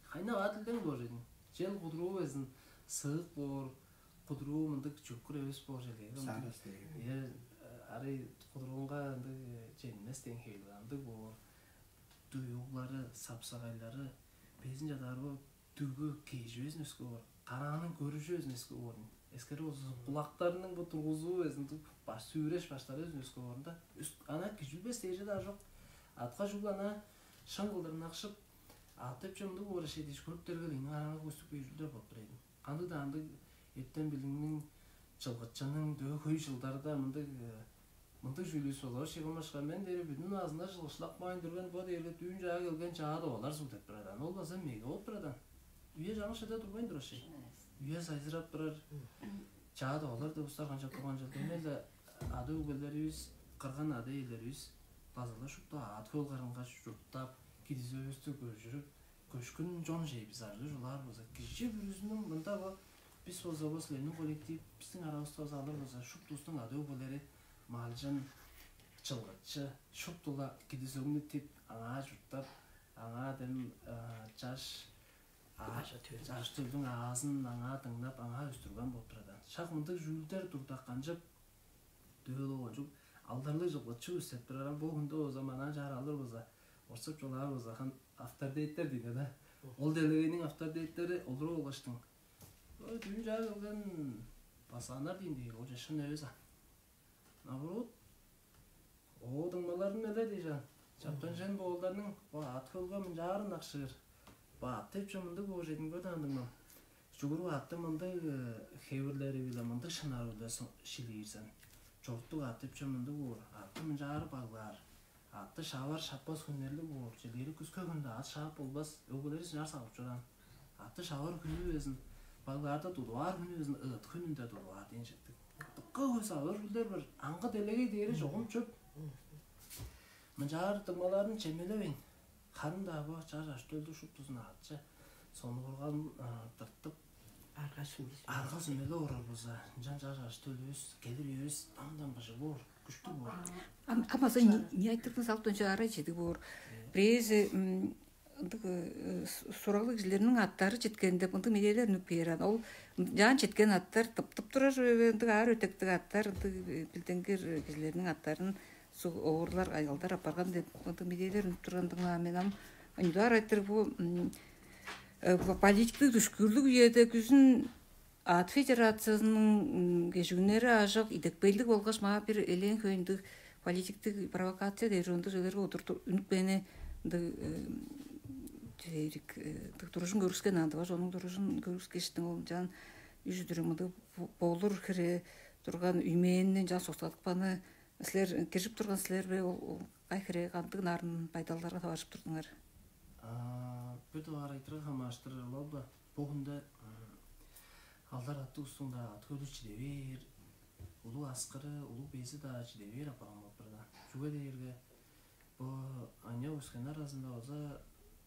Хайнак аат илдең боор чедиң. Чел кудуруу безин сыык боор, кудуруу мындыг чөккүр эвес боор чеге. Сарас деген. Е арый кудуруунга ындыг чемнес деген хейлиг андыг боор. Дуюглары, сапсагайлары безин чадаарга дүгү кежи безин өскү боор. Карааның көрүжү безин өскү боор. Эскери болза кулактарының бу тургузуу безин баш сүүреш баштары безин өскү боорунда ана кижи билбес дээже даа жок. Атка чугула ана шың кылдыр ынакшып, ат деп чүве мындыг боор эшей дээш көрүптерге эниң арааңга көстүп кээр чүүлдер болуп турар эдим. Кандыг-даа ындыг эртем билигниң чылгычының дөө хөй жылдарда мындыг мындыг чүүлүс болур шыгымышка мен дээри бүдүн азында жылгышлак маайн дүрген бо дээрге дүүн чаа келген чаа довалар суг деп турар аны ол база меге болуп турар аны. Үе жаңы шыда турбайн турар шей. Үе сайзырап турар. Чаа довалар деп устар канчап турган чыл демеле ада өгбелеривис кырган ада иелеривис база-ла шупту аът хөл карынга чурттап кидис өбүстү көжүрүп көшкүн чон чей бис арлы чулаар болза кижи бүрүзүнүң мында бо бис болза бо силерниң коллектив биздиң аравыста база алыр болза шуптувустуң ада өгбелери малчын чылгычы шуптула кидис өңнү тип аңаа чурттап аңаа дем чаш чаш төлдүң аазын аңаа дыңнап аңаа өстүрген болуп турар. Шак мындыг чүүлдер турда канчап дөөл оончук алдарлыг жылгычы өстеп турар ам бо хүндө болза манаа чаар алыр болза орсуп чолаар болза хан авторитеттер дейт да. Ол делегейниң авторитеттери олуруп алгаштың. Ой дүүн чаа келген басааннар дейн дээр ол же шын эвес а. Наоборот, оо дыңмаларын эле дижан. Чаптан чен боолдарның бо ат хөлге мынчаарын акшыыр. Бо ат деп чү мындыг боор чедиң бе даан дыңмам. Чугуруп аттың мындыг хевирлери-биле мындыг шынар-биле шилиирзен. Чортук ат деп чү мындыг боор. Аттың мынчаары баглаар. Аты шавар шаппас хүннерлиг боор, чилгери күске хүнде ат шаап болбас, өгбелери сынчаар салып чораан. Аты шавар хүнү безин, баглаарда тудугаар хүнү безин ыыт хүнүнде тудугаар дээн четтиг. Дыка хөй савар хүлдер бар, аңгы делегей дээри чогум чөп. Мынчаар дыңмаларын чемелевейн, харын-даа бо чаш ажы-төлдү шуптузун аачы сонуургалын тыртып, арга сүмелеп орар болза, ынчан чаш ажы-төлүвүс, келир үевис дам-дам быжыг боор, күштүг боор. Ам ам азы не айтырдың салып дөнче арай чедиг боор. Бирээзи ындыг сураглыг кижилерниң аттары четкен деп ындыг медээлер үнүп кээр ан. Ол жаан четкен аттар тыптып турар, ындыг аар өтектиг аттар, ындыг билдингир кижилерниң аттарын оорлар, аялдар апарган деп ындыг медээлер үнүп турган дыңнаан мен. Ам ынчаар айтыр бу политиктик дүшкүрлүг үеде күзүн Ат федерациязының кежигүннери аажок идепкейлиг болгаш маа бир элээн хөйүндүг политиктик провокация дээр ындыг сөөлерге удуртуп үнүпкени ындыг дээрик ындыг туружун көргүскен андыгаш, оның туружун көргүскештиң ол ынчаан үжүдүрү мындыг болур хире турган үймээнни ынчаан соксадыпканы силер киржип турган силер бе? Ол кай хире кандыг нарын байдалдарга таваржып турдуңар? Бир дугаар айтырга хамааштыр ол бо Бо хүнде алдар аттыг устуң-даа ат хөлү чиде бээр, улуг аскыры, улуг бези-даа чиде бээр апарган болуп турар-даа. Чүге дээрге бо аныяк өскен аразында база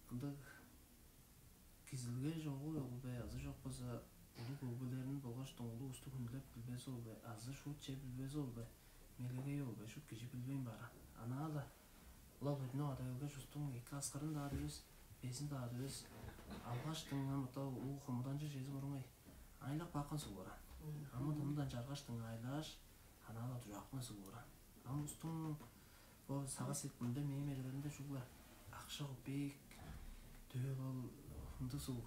ындыг кизилге чогу ол бе азы чок болза улуг өгбелерин болгаш доңгулуг усту хүндүлеп билбези ол бе азы шуут че билбези ол бе мелегей ол бе шуут кижи билбейн баар. Анаа-ла Ылап өдүнүп ада келгеш, устуң эки аскырын-даа дивес, безин-даа дивес, алгаш дыңнан мурта уу хомуданчыг чези муруңай айлак баккан суг бораан. Амы дымдан чаргаш дыңнайлааш, анаала дужаапкан суг бораан. Ам устуң бо сага сеткилинде мээң эгелеримде чугула акша купейк, дөөл ол ындыг суг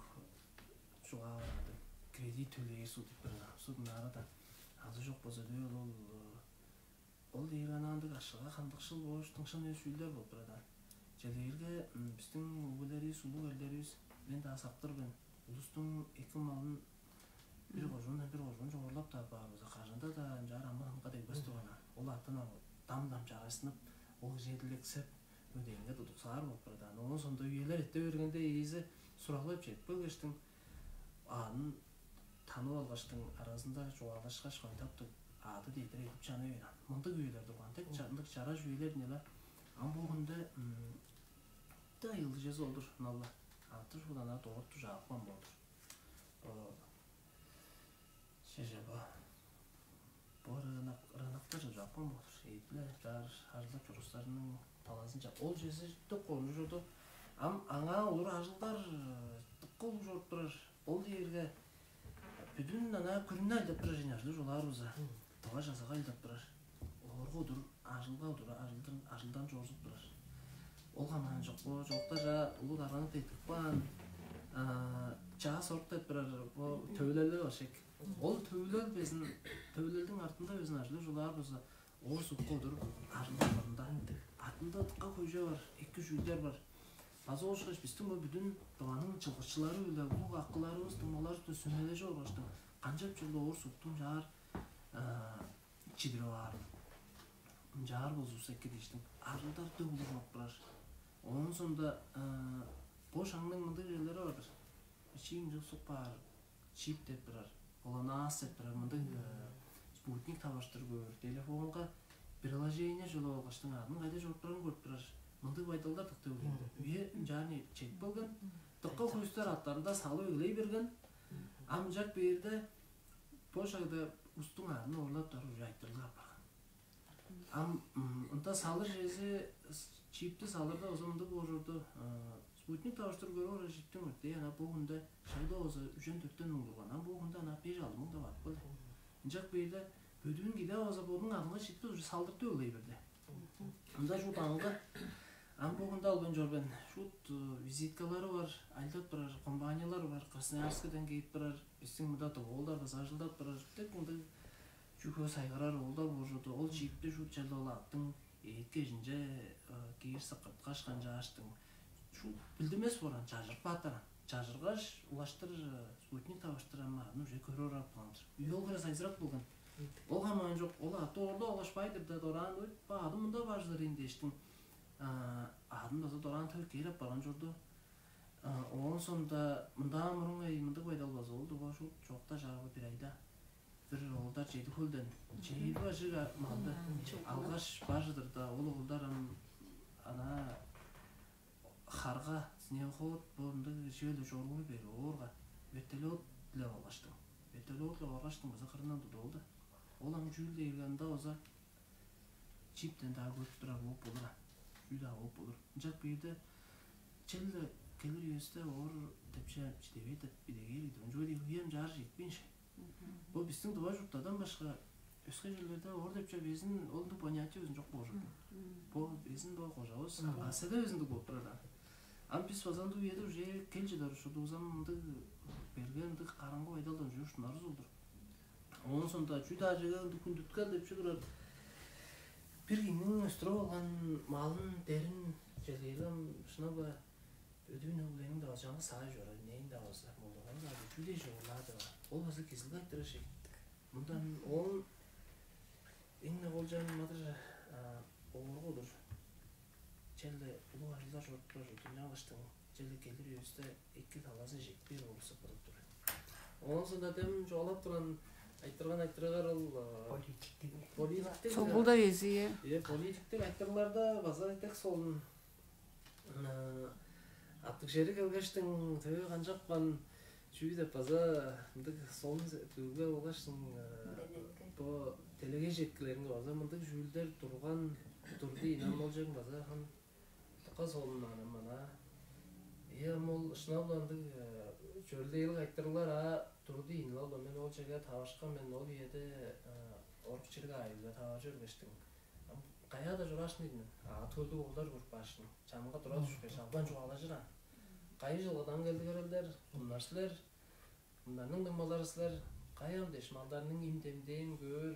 чугаа бараады. Кредит төлээр суг деп бир суг наара да азы чок болза дөөл ол Ол дээрге анаандыг ашыга хандыкшыл бооштуң шын эвес чүүлдер болуп турар-даа. Чижээлээрге, бистиң өгбелеривис, улуг элдеривис, мен-даа сактыр мен, улустуң эки малын бир кожуундан бир кожуун чогурлап-даа баар болза, кажан-даа ынчаар амы-тынга дегбес турган-на. Ол артынан дам-дам чарайсынып, ол кижи эдилексеп, өдээнге тудуксаар болуп турар-даа. Оон соонда үелер эрте бергенде ээзи сураглап чедип келгештиң, аъдын танып алгаштың, аразында чугаалашкаш, кайдап тур, аъды дедир эгип чана бээр аан. Мындыг үелер турган, дег, ындыг чараш үелер-дир-ле. Ам бо хүнде ды айылдыжезы ол-дур, ынал-ла. Аты шуут ана дорт дужаапкан болур. Бо чеже бо бо рынок рыноктар чылчапкан болур. Эдиле чаар ажылдап чоруксарының талазынча ол чеже дык кончуг чорду. Ам аңаа улур ажылдар дыка улуг чоруп турар. Ол дээрге бүдүн ана күрүнү айлап турар ижин ажылы чугаалаар база. Тыва чазага айлап турар. Оорга удур, ажылга удур, ажылдан ажылдан чорзуп турар. Ол хамаан чок бо чоокта чаа улуг дарганы деткип каан чаа сорт деп турар бо төвүлелер бар шек. Ол төвүлел безин төвүлелдиң артында безин ажылы чугаалаар база оор сукка удур ажылдап барында. Артында дыка хөже бар, эки чүүлдер бар. База ошкаш бистиң бо бүдүн дываның чылгычылары-биле улуг акыларывыс, дуңмаларывыс-биле сүмележип оргаштың, канчап чүрле оор суктуң чаар чидирип аар. Ынчаар болзувусса эки дээштиң, ажылдар дөг улуг болуп турар. Оон соонда бо шаңның мындыг черлери бар-дыр. Бичии ынчыг сук баар, чип деп турар, ГЛОНАСС деп турар, мындыг спутник таварыштыр көөр, телефонга приложение чуруп алгаштың, аның кайда чоруп турарын көрүп турар. Мындыг байдалдар дыка дөг. Үе ынчаар чедип келген, дыка хөөстер аттарында салып эгелей берген. Ам ынчап бээрде бо шагда устуң аъдын оорлап турар уже айтырыглап барган. Ам ында салыр чези чиипти салырда оза мындыг боор чорду. Спутник тавыштыр көрүп ора чиптиң өртээ ана бо хүнде шайда оза үжен төрттен муң турган. Ам бо хүнде ана беш алды муң деп ап кылды. Ынчак бээрде бөдүүн киде оза бодуң адынга читти уже салдыртып ылай берди. Ында чуут аңгы. Ам бо хүнде албайн чорбайн. Шут визиткалары бар, айлап турар компаниялар бар, Красноярскыдан кээп турар, бистиң мында доголдар база ажылдап турар. Тек мындыг чүхө сайгарар оолдар болчуду. Ол чиипти шут черле ол аттың эът кежинче киир сыкырткаш канчааштың. Шут билдимес боран чажырып кааттаран. Чажыргаш улаштыр спутник тавыштыр ама аны уже көрүп орап каан-дыр. Үе ол хире сайзырап калган. Ол хамаан чок, ол аты оорда алгаш бай-дыр да дораан ой, ба ады мында бажылыр ээн дээштиң. Адын база дораан тывып кээп барган чорду. Оон соонда мындан мурун ай мындыг байдал база болду, бо шуут чокта чаагы бир айда бир оолдар чеди хөлден чеди бажыга малды алгаш бар чыдырда, ол оолдар ам ана харга снегоход бо ындыг чүве-ле чоруур берип оорга, вертолет-ле алгаштың. Вертолет-ле алгаштың база кырындан тудуп алды. Ол ам чүүл дээрге ында база чиптен-даа көрүп турар бооп болур а. Чүү-даа бооп болур. Ынчап кээрде черле келир үевисте оор депче чидевей деп идегээр ийди. Ынча дии уям чаар жетпейн ше. Бо бистиң Тыва чурттардан башка өске черлерде оор депче безин ол ындыг понятие безин чок болур. Бо безин бо кожавыс Асада безин ындыг болуп турар да. Ам бис база ындыг үеде уже кел чыдар ушудувус ам ындыг берген ындыг караңгы байдалдан уже уштунарывыс болдур. Оон соонда чүү-даа чеге ындыг хүндүткел деп чүгүрөр. Бир кимниң өстүрүп алган малын, дерин чедээлем шынап-ла өдүүн өглениң-даа чаңгыс саай чоруур, нейин-даа болза, молдуган-даа чүү дээш орлаар деп. Ол база кизилге айтырар шег. Мындан оон эң-не болчаан мадыр ооргу-дур. Черле улуг ажылдар чоруп турар ужурлуг ынчангаштың черле келир үевисте эки талазы чекпээр болуп сыпырып тур. Оон соонда дем чугаалап турган айтырган айтырыгар ол Политиктиг. Политиктиг Соңгулда эзи. Э, политиктиг айтырыгларда база тек солун аттыг чери келгештиң төбе канчапкан чүү деп база ындыг солун бүгүлге болгаштың бо делегей четкилеринге база мындыг чүүлдер турган турду инан болчуң база хан Дыка солуннарым ана. Ийе, ам ол шынап-ла ындыг чөрүлдээлиг айтырыглар аа турду ийин ол. Мен ол черге тавышкан, мен ол үеде орук чириг айылга таваржы бергештиң. Ам каяа-даа чураашкын ийин мен. А төлдүг оолдар көрүп каашкын. Чанынга тура дүшкеш, албан чугаалажыр аан. Кайы жылгыдан келдигер элдер, кымнар силер? Мынарның дыңмалары силер каяам дээш, малдарның им-демдээн көөр,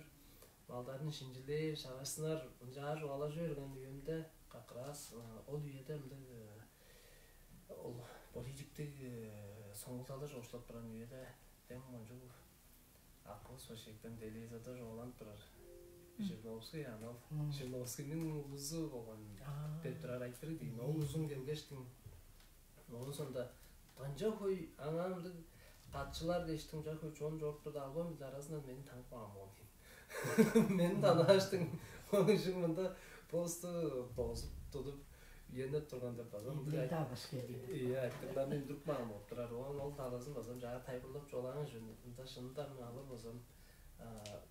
малдарын шинчилээр, чагырсынар, ынчаар чугаалажы берген үемде, как раз ол үеде ындыг ол политиктиг соңгулдалар чоокшулап турган үеде дем кончуг акывыс башкектен телевизорда чугааланып турар. Жириновский анал Жириновскийниң улузу болган деп турар айтырыг дейн. Ол узун келгештиң Оон соонда канча хөй аңаа ындыг катчылар дээштиң чак хөй чон чоруп турда, албан биле аразындан мени танып каан болган ийин. Мени танааштың, оон ижиг мында посту дозуп тудуп, үеннеп турган деп база ындыг Энден айт- дагыш келди. Ийе, айтырларны үндүрүп каан болуп турар. Оон ол талазын база чаа тайылбырлап чугаалаан чүве. Ында шынында мен алыр болзам,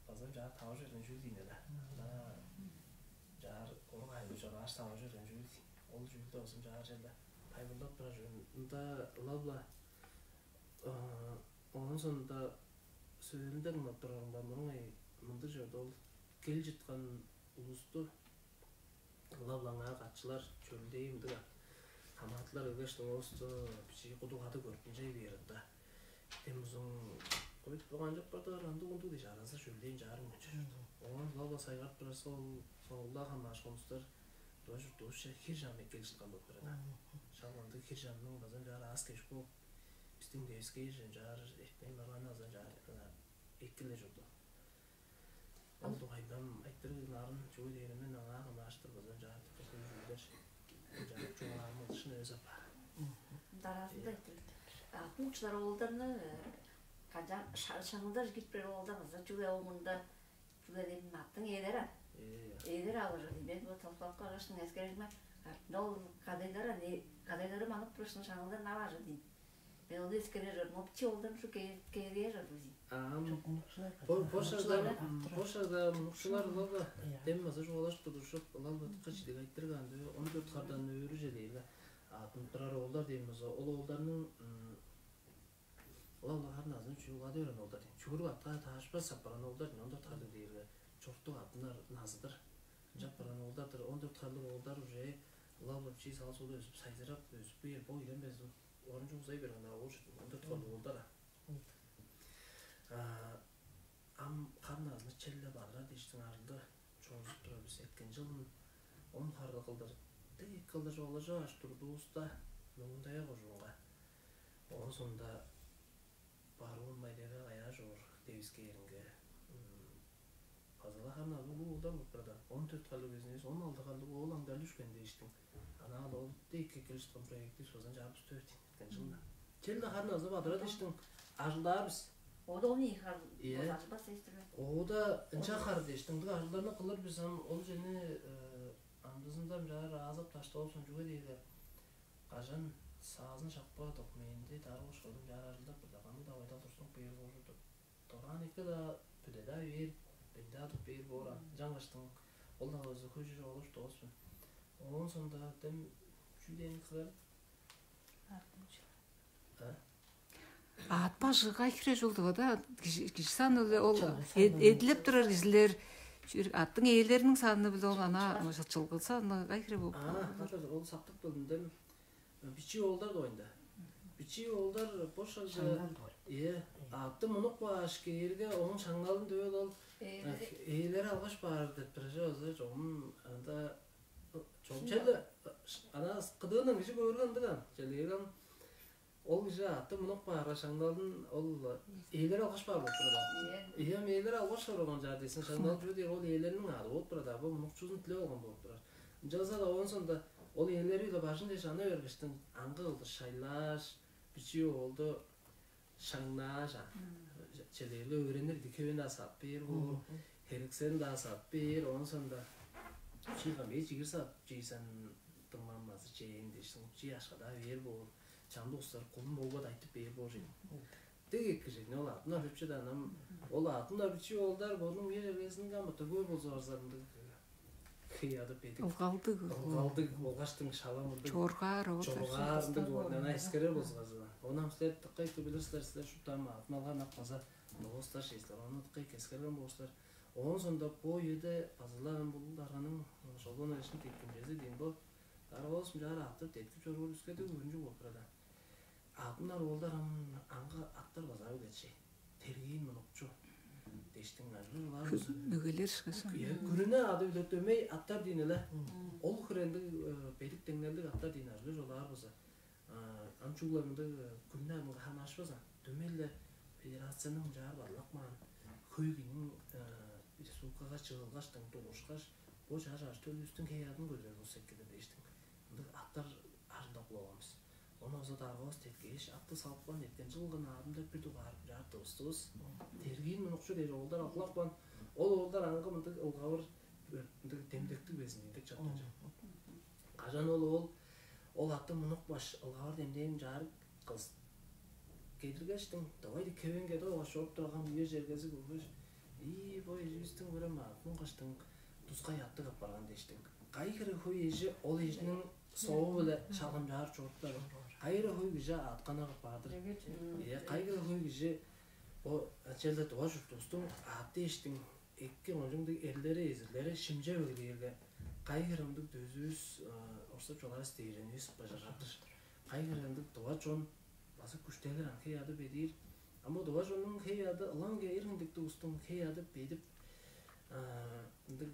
база чаа тавыш берген чүүл дейн да. Ында чаар орук айылы чорааш тавыш берген чүүл дейн. Ол чүүлдү база чаар черле тайылбырлап турар чүве. Ында ылап-ла оон соонда сөөлүнде кымап турарымга мурун ай мындыг чорду ол кел чыткан улусту ылап-ла аңаа катчылар чөрүлдээм ындыг ат хамаатылар келгеш дыңывысту бичии куду кады көрүп ынчай бээр ында. Дем узун кой туганчып бардылар ындыг ундуг дээш аразы чөрүлдээм чаарым кончур. Оон ылап-ла сайгарып турарса ол соңгулаа хамааш хомустар Доо чуртувусче хир чам эккел чыткан болуп турар. Шак ындыг хир чамның база ынчаар аас кеш бооп, бистиң девискээже ынчаар эртпейн барганы база ынчаар эккеле чорду. Ол дугайында айтырыг нарын чүве дээримин аңаа хамааштыр база ынчаар тыпкы хөй чүүлдер ынчаар чугаалаарым ылышын эвес апаар. Дараазында айтырыг. Алтын учулар оолдарны канчаан шаңылдар кирип берип оолдар база чүгле ол мында Чүге дээрге аттың ээлери ам. Ээ. Ээлери алыр ийин. Мен бо толкуп калгаш, эскерерим артында ол кадайлар ам, кадайлары манып турушун шаңылдан ап ажыр дейн. Мен ону эскере чордум. Ол бичии оолдан ушу кээргее чорду дейн. Ам Чок, мунукчулар бо бо шагда бо шагда мунукчулар ылалга Иә. Дем база чугаалашып тудурушуп, ылалга дыкка чидиг айтырган дөө он дөрт хардан өөрүже дээрге атын турар оолдар дейм болза, ол оолдарның Ылап-ла харын азын чүве угаадып берген оолдар дийин. Чүгүрүк атка таашпас апарган оолдар дийин. Он дөрт харлыг дээрге чурттуг аттынар назыдыр. Ынчап барган оолдар-дыр. Он дөрт харлыг оолдар уже ылап-ла бичии сал-сууда өзүп, сайзырап, өзүп кээр. Бо үеден безин орунчуг узай берген-даа болур чүве. Он дөрт харлыг оолдар. А ам харын азынны черле бадырар дээштиң арылды чоозуп турар бис. Эрткен чылын он харлыг кылдыр, дег кылдыр чугаалажып аш турдувуста, Мөңгүн-Тайга кожуунга. Оон соонда баруун Майдайга каяа чоор девискээринге, м, База-ла харын азы улуг оолдар болуп турар-даа. Он дөрт харлыг безин эвес, он алды харлыг оол аңдарлы үшкен дээштиң. Анаа-ла ол дег эккелип чыткан проективис база ынчаар бис төрт ийин эрткен чылда. Чел-даа харын азы бадыра дээштиң, ажылдаар бис. Ода он ийи хар Ийе. База ажылбас эстирлер. Ода ынча хар дээштиң, ындыг ажылдарны кылыр бис, ам ол чени, э, амдызында ынчаар аазап-даштап алзын, чүге дээрге кажан саазын шапкаадык, менди дарып ошкодум, ынчаар ажылдап бир-даа кандыг-даа байдал турзунуп бээр болур деп. Дораан эки-даа, бүде-даа бээр, бен-даа туп бээр боор ам. Ынчангаштың ол-даа болза хөй чүве олуш доос мен. Оон соонда дем чүү дээн кылар? Артынчы. А? Аът бажы кай хире чулдуга-да, кижи, кижи саны-биле ол Чылгы эд-, саны. Эдилеп турар кижилер, чүр-, аъттың ээлериниң саны-биле ол ана чылгы саны кай хире болуп А, калыр? Хатыр, ол сактып кылдым дем. Бичии оолдар дугайында. Бичии оолдар бо шагда Шаңнал дугай. Э, аътты мунуп кааш кээрге, ооң шаңналын дөөл ол Ээлери. Ээлери алгаш баар деп турар чүве база чогум анда чогум черле ана кыдыындан кижи көөргө ындыган. Черле ам ол кижи аътты мунуп каарга шаңналын ол ээлери алгаш баар болуп турар. Ийе. Ийе, ээлери алгаш чорган чаар дээсин шаңнал чүве дээр ол ээлерниң аъды болуп турар да, бо мунукчузун дилеп алган болуп турар. Ынчалза-даа оон соонда ол ээлери-биле бажың дээш ана бергештиң аңгы кылдыр шайлааш, бичии оолду шаңнааш, а, чедээлге өөренир дикевен-даа садып бээр боор, херексен-даа садып бээр, оон соонда чыылган бээр чигир садып чиирсен дыңманмазы чээн дээш, чии ашка-даа бээр боор, чамдык улустар кулун болгат айтып бээр боор чейин. Дег эки кижи ол аъдын ап чыдаан ам ол аъдын ап чип оолдар бодунуң үе чергезинге ам быдыр көөр болза барзарындыг хей адып бедик. Ылгалдыг. Ылгалдыг болгаштың шаламырдыг. Чоргаар ол. Чоргаарындыг орнана эскерер болзуңарза. Онам силер тыккай билир силер, силер шуптаан маатын алган ак база новостар шейсилер. Ону тыккай кескерген болуштар. Оон сондо бо үеде базылаган бул дарганың шолбон эшин теткимчези дейм бо. Дарга болсун жаар аттыр теткип чоруур үскеди үрүнчү болуп турада. Адынар оолдар ам аңгы аттар база билечи. Тергиин мунукчу. Дештиң ажылы бар. Мөгелер шкаса. Күрүнө ады биле дөмей аттар дейн эле. Ол хырендиг бедик деңнелдик аттар дейн ажылы жолаар база. Ам чугула мындыг күрүнө адынга ханашпаза. Дөмей эле федерацияның жаар барлак маан хөйгүнүң республикага чыылгаш, тың дугушкаш, бо чаш аш төлүбүстүң хей адын көдүрер болсек кедер дештиң. Ындыг аттар ажылдап кылабыз. Ону оза даргавыс теткеш, атты салыпкан эткен жылгын аадында бир дугаар бир артывыстывыс. Тергиин мунукчу дээр оолдар алгылапкан. Ол оолдар аңгы мындыг ылгавыр ындыг демдектиг безин деп чаттынча. Кажан ол оол ол атты мунук баш ылгавыр демдээн чаарык кылыс кедиргештиң, давай кевенге да оошоп турган үе чергези көргөш, ии бо эжибистиң көрем аатын каштың тускай аттыг апарган дештиң. Кай хире хөй эжи ол эжиниң соову-биле шалгамчаар чоруптар. Кайра хөй кижи аатканага баадыр. Э, кайра хөй кижи бо челде дуга чуртувустуң ааты эштиң эки ончуңдуг эрлери эзирлери шимче бөгүрээрге кайгырымдыг дөзүвүс орсуп чугаас дээренивис бажыгардыр. Кайгырымдыг дуга чон база күштелер ан хей ады бедиир. Ам бо дуга чоннуң хей ады ылаң кээр хиндиктиг устуң хей ады бедип ындыг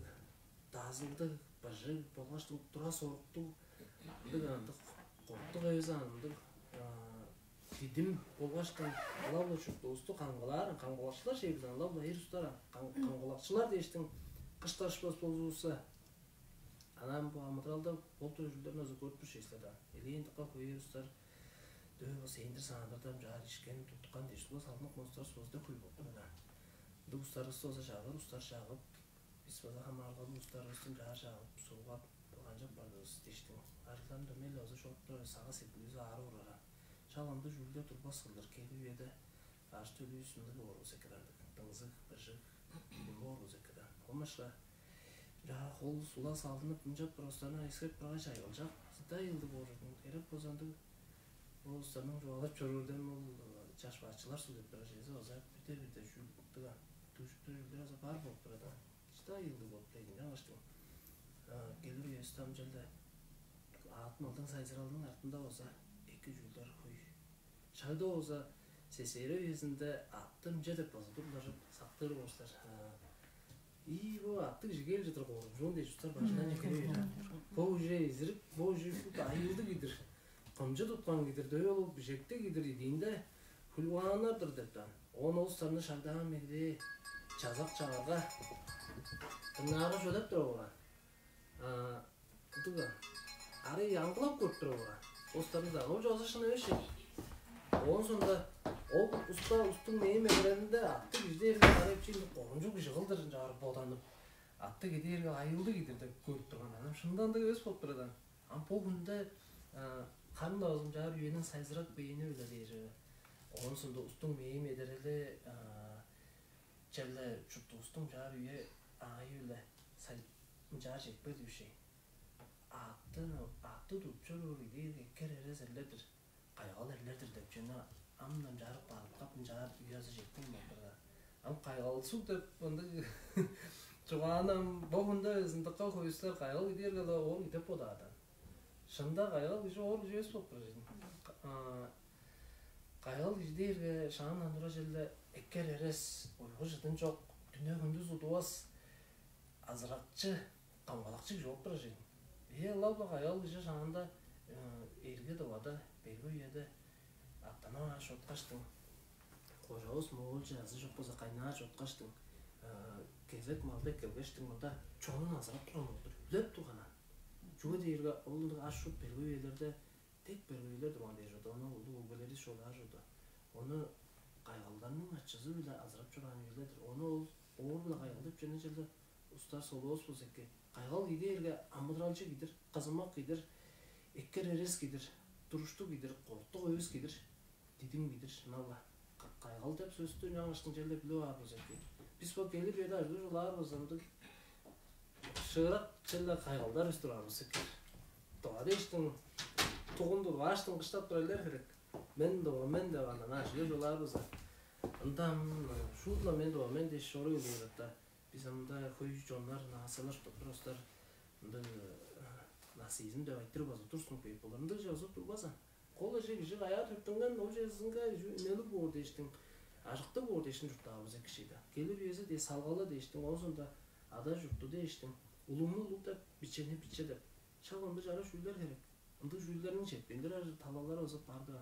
дазылдыг, быжыг болгаш тура соруктуг, ындыг андык коктук эвес андыг дидим болгаш ала-ла чуртувусту камгалаар, камгалакчылар шейлден ала-ла эр устар камгалакчылар дээштиң кышташпас болзувусса, анан бу амыдыралда болду ужурларын азы көрүп тур шейлден. Элээн дыка хөй эр устар дөбө сендир саандырдан жаар ишкен туткан дээш ула салынып монстрас бозда хөй болуп турар. Ындыг устарывысты болза чагыр устар чагып, бис база хамаарылгалыг улустарывыстың чаар чагып, суугап, канчап бардывыс диштиң. Арыгларым дөмей-ле база чоруп турар сага сеткилизи аарып урара. Шал ындыг чүүлдер турбас кылдыр келир үеде аш төлүүс ындыг боорувус экедандык. Дыңзыг, быжыг, боор болза экедан. Омашка жаа хол сула салдынып, ынчап бир остарына эскеп тургай чайгылчак. Сыдай ылдыг боорудун. Эреп бозандыг ол устарның чугаалап чоруурдан ол чаш бачылар сүлдеп турар чезе база бирде-бирде чүүлдүган. Дүжүп турар чүүлдер база бар болуп турар да. Чыда ыйылдыг болуп дегин жаңаштың келир үеси дамчылды. Аатын алдан сайзыралдың артында болза эки чүүлдер хөй. Шагда болза сесере үезинде аттымча деп базып турлажып сактыр болуштар. И бу аттыг жигел жыдыр корумчуун дей чустар башынан жигере берген. Бо уже изирип, бо уже айылдыг идир. Кымчы туткан кидир дөй ол бижектиг кидир идиинде хулугааннар-дыр деп даан. Он ол санны шагдаан мегде чазак чагырга дыңнаарга чүвелеп туруп алган. Ындыг арай аңгылап көрүп туруп алган. Улустарында ол чоозу шын эвес чүве. Оон соонда ол уста улустуң мээң медерелинде аттыг кижи дээрге арай бичиинде корунчуг кижи кылдыр ынчаар боданып, аттыг кижи дээрге айыылдыг кижи-дир деп көрүп турган. Анам шынында ындыг эвес болуп турар аан. Ам бо хүнде харын-даа болза ынчаар үениң сайзырак бээни-биле дээр. Оон соонда улустуң мээң медерели черле чуртувустуң ынчаар үе аайы-биле сай ынчаар чекпер дүүшей. Аътты аътты тудуп чоруур идея эккер эрес эрлер-дир, кайгал эрлер-дир деп чүвени ам-даа ынчаар бадыткап ынчаар үе азы четтиң болдур-даа. Ам кайгал суг деп ындыг чугааны ам бо хүнде ындыкка хоюстар кайгал идээрге-ле оор идеп бодаадан. Шында кайгал кижи оор кижи эвес болуп турар чедин. Кайгал кижи дээрге шаандан тура черле эккер эрес, уйгу чыдын чок, дүне хүндүс удувас, азыракчы, камгалакчы кижи болуп турар чейин. Ээ ылап-ла каяал кижи шаанда эрге дывада берге үеде аттанып аар чоткаштың, кожавыс моолче азы чок болза кайнаар чоткаштың, кезек малды эккелгештиң мында чонун азырап турган болуп тур, үлеп турган ан. Чүге дээрге ол ындыг аш шут берге үелерде дег берге үелер турган дээр чорду, ону улуг өгбелеривис чугаалаар чорду. Ону кайгалдарның ачызы-биле азырап чораан үелер-дир. Ону ол оор-биле кайгал деп чүвени черле устар солувус болза эки. Кайгал киде эрге амыдыралчы кидир, кызымак кидир, эккер эрес кидир, туруштуг кидир, кортук эвес кидир, дидим кидир шынап-ла. Кайгал деп сөстү ынчангаштың черле билип аар болза эки. Бис бо келир үеде ажылы чугаалаар болза ындыг шыырак черле кайгалдар өстүр аар болза эки. Дова дээштиң тугун тургааштың кыштап турар элер херек. Мен дова мен деп анан ажылы чугаалаар болза. Ында шуут-ла мен дова мен дээш чоруй улуурат-да. Бис ында хөй чоннар наасалар топуростар ында насизм деп айтырып база турсун күйүп болар. Ындыг чыгызып турбаза. Кол эже кижи каяа төттүнген ол чезинге үнелиг боор дээштиң, ажыктыг боор дээштиң чурттаабыз эки шида. Келир үези дээш салгалы дээштиң, оозунда ада чурту дээштиң, улумну улуг деп, бичени биче деп. Шак ындыг чараш чүүлдер херек. Ындыг чүүлдерниң четпендир талалары ызып барды.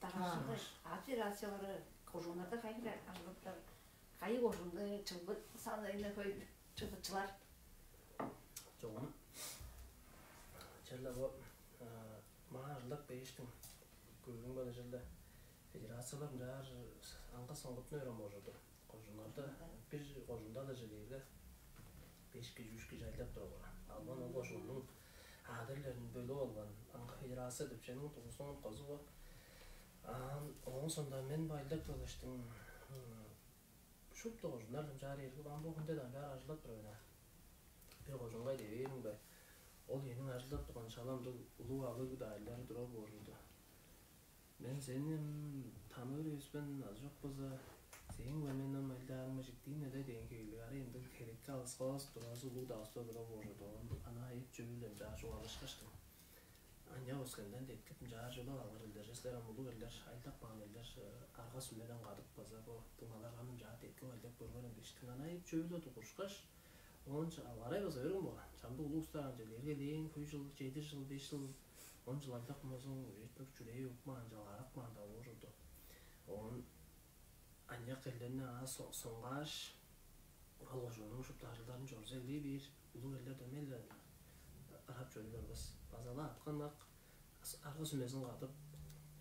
Дараазында операциялары кожууннарда кайы ажылыптар, кайы кожуунда чылбы саны эне хөй чылбычылар. Чогум черле бо маа ажылдап бээштиң көөрүң база черле федерациялар мынчаар аңгы соңгутун өрем болчуду. Кожуннарда бир кожунда-даа чедээрге беш кижи, үш кижи айлап турган. Албан ол кожуннуң адырларын бөлүп алган аңгы федерация деп ченин тугузуңун козугу. Аан оон сонда мен байлап келгештиң шупту кожуннар дамчаар эргип ам бо хүнде дамчаар ажылдап тур бе? Бир кожуңга дивээриң бе? Ол эниң ажылдап турган шаламдыг улуг алыг даайлары турар боорунду. Мен сени таныыр эвеспен азы чок болза, сээң бе мен ам айлаарыңма чиктиин эле дээн хевирлиг арай ындыг херекке алыскавас туразы улуг давыста турар бооржуду. Оон ана айып чөбүлем чаа чугаалашкаштым. Аня өскенден деткип ынчаар чүлүп алгыр элдер, силер ам улуг элдер, айлап каан элдер, арга сүмеден кадып база бо дыңналарга ынчаар деткип айлап көргөрүн дээштиң. Ана айып чөбүле дугурушкаш, оон алгарай база берген болган. Чамдык улуг устар ам черле эргелээн хөй чыл, чеди чыл, беш чыл, он чыл айлап кымазың үжүртүнүк чүрээ укмаан, чалгаарап каан-даа бооржуду. Оон аныяк элдерни аңаа соңгааш, урал кожууннуң шупту ажылдарын чорза элей бээр, улуг элдер дөмей-ле ырап чоруй барбас. База-ла аткан ак арга сүмезин кадып,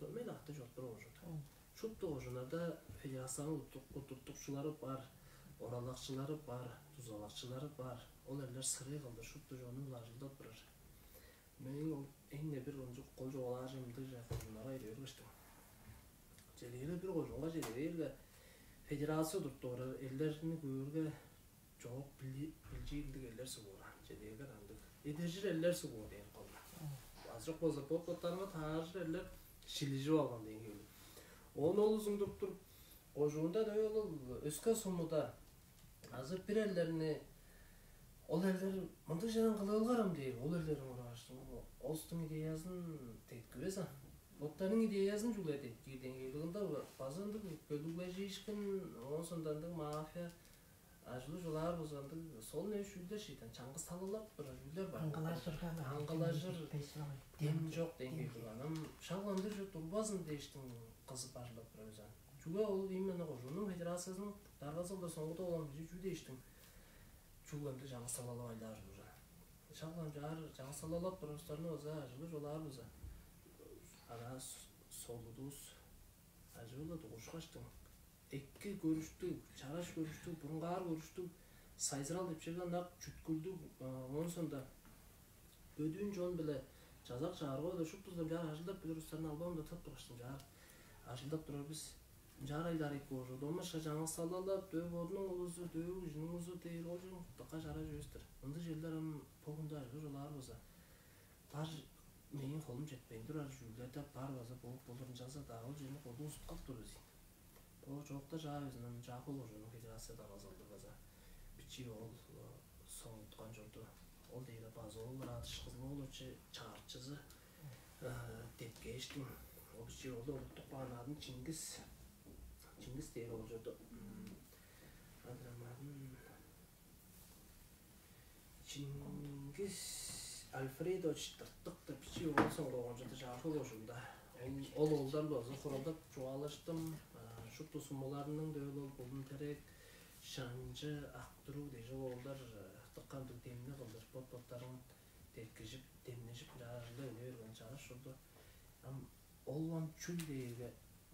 дөмей-ле аты чоруп турар кожуун. Шупту кожууннарда федерацияның удуртукчулары бар, оралакчылары бар, дузалакчылары бар. Ол элдер сырый кылдыр шупту чонун-биле ажылдап турар. Мээң ол эң-не бир ончук кол чугаалаар чемдиг чайкылдыннарга эдип бергештиң. Чедээлер бир кожуунга чеде бээрге, федерация туруп турар элдерни көөрге, чоок билчиилдиг элдер суг боор. Чедээлер андыг эдержир элдер суг боор дээн кол. Азы чок болза бот-боттарынга тааржыр элдер шилижип алган дээн хевирлиг. Оон ол узундуруп туруп, кожуунда дөө ол өске сумуда азы бир элдерни ол элдер мындыг чаан кылыылгарам дээр, ол элдерин урааш, олустуң идеязын деткивес ан. Боттарының идеязын чүгле деткиир деңгээлиг. Ында база ындыг бөлүглежиишкин, оон сондандыг мафия ажылы чулаар болза ындыг сол не шүүлдер шийтен чаңгыс талалап турар чүүлдер бар. Аңгылажырга аңгылажыр дем жок деңгээлиг. Анам шак ындыг чү турбазын дээштиң кызып ажылдап турар өзен. Чүге ол именно кожууннуң федерациязының даргазы кылдыр соңгуда болган кижи чүү дээштиң? Чүгле ындыг чаңгыс салалап айлаар ужур. Шак ынчаар чаңгыс салалап турарыстарны база ажылы чолаар база. Ана солудувус ажыы-ла дугурушкаштың, эки көрүштүг, чараш көрүштүг, бурунгаар көрүштүг, сайзырал деп чеге ынак чүткүлдүг, оон соонда бөдүүн чон-биле чазак чаарга-биле шуптузу ынчаар ажылдап билир улустарны албан-даа тып тургаштың, ынчаар ажылдап турар бис. Ынчаар айлаар эки болчу. Домашка чаңгыс салалап, дөө бодунуң улузу, дөө кижиниң улузу дээр ол чүң дыка чараш эвес-тир. Ындыг черлер ам бо хүнде ажыы чолаар база. Бар мээң холум четпейн турар чүүлдер-даа бар база болуп болур, ынчалза-даа ол чүвени куду узуткап тур бис ийин. Бо чоокта чаа безин ам Чаа-Хөл кожууннуң федерация даргазы кылдыр база бичии оол соңуткан чорду. Ол дээрге база ол Радыш Кызыл-оолович чагырыкчызы деткээштиң. Ол бичии оолду улуттуп каан адын Чингис, Чингис дээр ол чорду. Адырам адын Чингис Альфредович Тыртык деп бичии оол соңгу болган чорду Чаа-Хөл кожуунда. Ол, ол оолдар база хуралдап чугаалаштым. Шупту сумуларының дөөл ол Булун-Терек, Шанчы, Ак-Туруг дээш ол оолдар дыка ындыг демни кылдыр, бот-боттарын деткижип, демнежип, ынчаар ажылдап үне берген чараш чорду. Ам ол ам чүл дээрге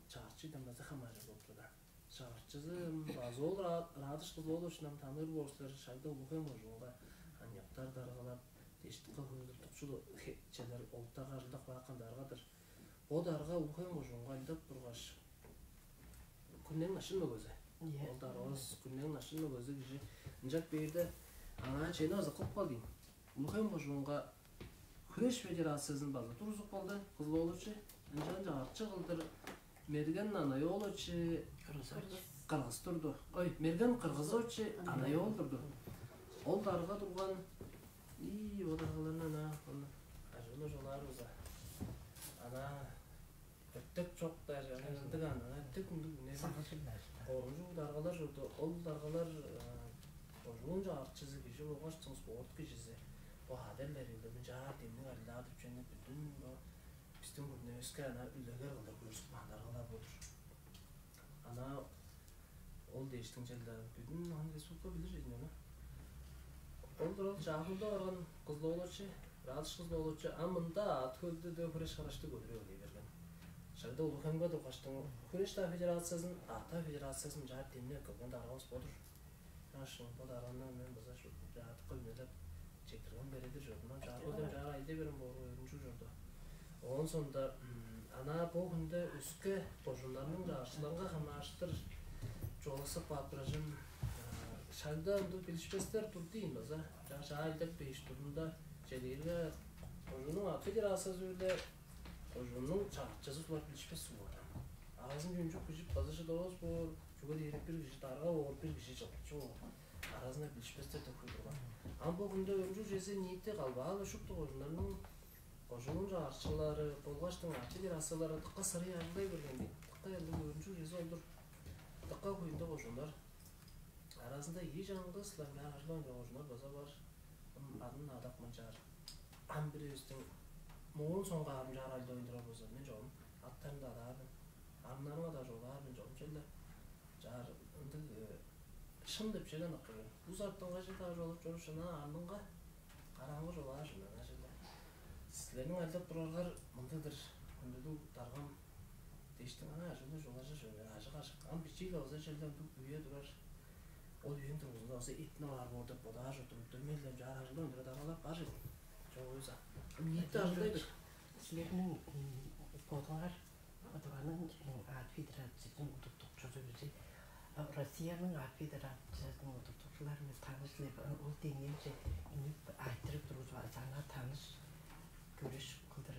чагырыкчыдан база хамааржыр болуп турар. Чагырыкчызы база ол Радыш Кызыл-ооловичини ам таныыр боор силер, шагда Улуг-Хем кожуунга аныяктар даргалап, дээш дыка хөй удуртукчу челер олуттарга ажылдап каапкан дарга-дыр. Бо дарга Улуг-Хем кожуунга ажылдап тургаш, Күрүнениң Начын мөгези. Ол даргавыс Күрүнениң Начын мөгези кижи. Ынчап бээрде аңаа чени база кылып каан ийин. Улуг-Хем кожуунга хүреш федерациязын база тургузуп каан Кызыл-оолович. Ынчан чагырыкчы кылдыр Мерген Анай-оолович Кыргыз турду. Ой, Мерген Кыргызович Анай-оол турду. Ол дарга турган. Ийи, ол даргаларны ана, аны ажыглы чолаар база. Ана өртек чок-даа, ана ындыг ана, ана өртек мындыг үнелиг. Сагыжын ажыта. Коргунчуг даргалар чорду. Ол даргалар кожуун чагырыкчызы кижи болгаш чоң спорт кижизи. Бо хадерлеринде мынчаар демниг ажылдаар деп чүвени бүдүн бо бистиң күрүневиске ана үлегер кылдыр көргүзүп каан даргалар болур. Ана ол дээштиң челде бүдүн аны республика билир чүве-дир аны. Ол туралы Чаа-Хөлде барган Кызыл-оолович, Радыш Кызыл-оолович, а мында Ат-Хөлде дөө хүреш караштыг көдүрүп эгелей берген. Шагда Улуг-Хемге тургаштың хүреш-даа федерациязын, ат-даа федерациязын ынчаар демнеп келген даргавыс бо-дур. Ынчангаш бо дарганы мен база чаадыкка үнелеп четтирген бередир чордум. Ам чаадыкта чаар айда берем боор өөрүнчүг чорду. Оон соонда ана бо хүнде өске кожууннарның чагырыкчыларынга хамаарыштыр чугаалаксап каап турар чүвем. Шагда ындыг билишпестер турду ийин база. Чаа, чаа айдак беш турунда челээрге кожууннуң ат федерациязы-биле кожууннуң чагырыкчызы улар билишпес суг боор. Аразын чүнчүк бижип база шыдавас боор, чүге дээрге бир кижи дарга боор, бир кижи чылгычы боор. Аразында билишпестер деп турган. Ам бо хүнде өнчүг чезе ниити калбаалы шупту кожууннарның кожуун чагырыкчылары болгаштың ачы-дыр асылары дыка сырый ажылдай берген дейт. Дыка ындыг өнчүг чезе олдур. Дыка куюнда кожууннар аразында ийи чаңгыс-ла мынчаар ажылаан кожууннар база бар. Ам адын адап мынчаар. Ам бир эвестиң моон соңгаар мынчаар ажылдап ойндурар болза, мен чогум аттарын-даа адаар мен. Арыннарынга-даа чугаалаар мен чогум черле. Чаар ындыг шын деп чеде ынак кылган. Бус артынга чеде ажып олуруп чоруур шынаа арнынга карааңгы чугаалаар шынаа чеде. Силерниң ажылдап турарыңар мындыг-дыр, хүндүлүг даргам дээштиң аңаа ажыглыг чугаалажыр чүве ажык-ажык. Ам бичии-ле болза черле ындыг үе турар. Ол үениң дургузунда болза эттинип аар боор деп бодаар чордум. Дөмей-ле чаар ажылдап ындыра даргалап бар чүве. Чок өза. Ниитте ажылдайды. Силерниң бодуңар Одуганың ат федерациязының удуртукчузу кижи, Россияның ат федерациязының удуртукчулары-биле таныш силер, ол деңнелче үнүп айтырып тургузуп, азаңар таныш көрүш кылдыр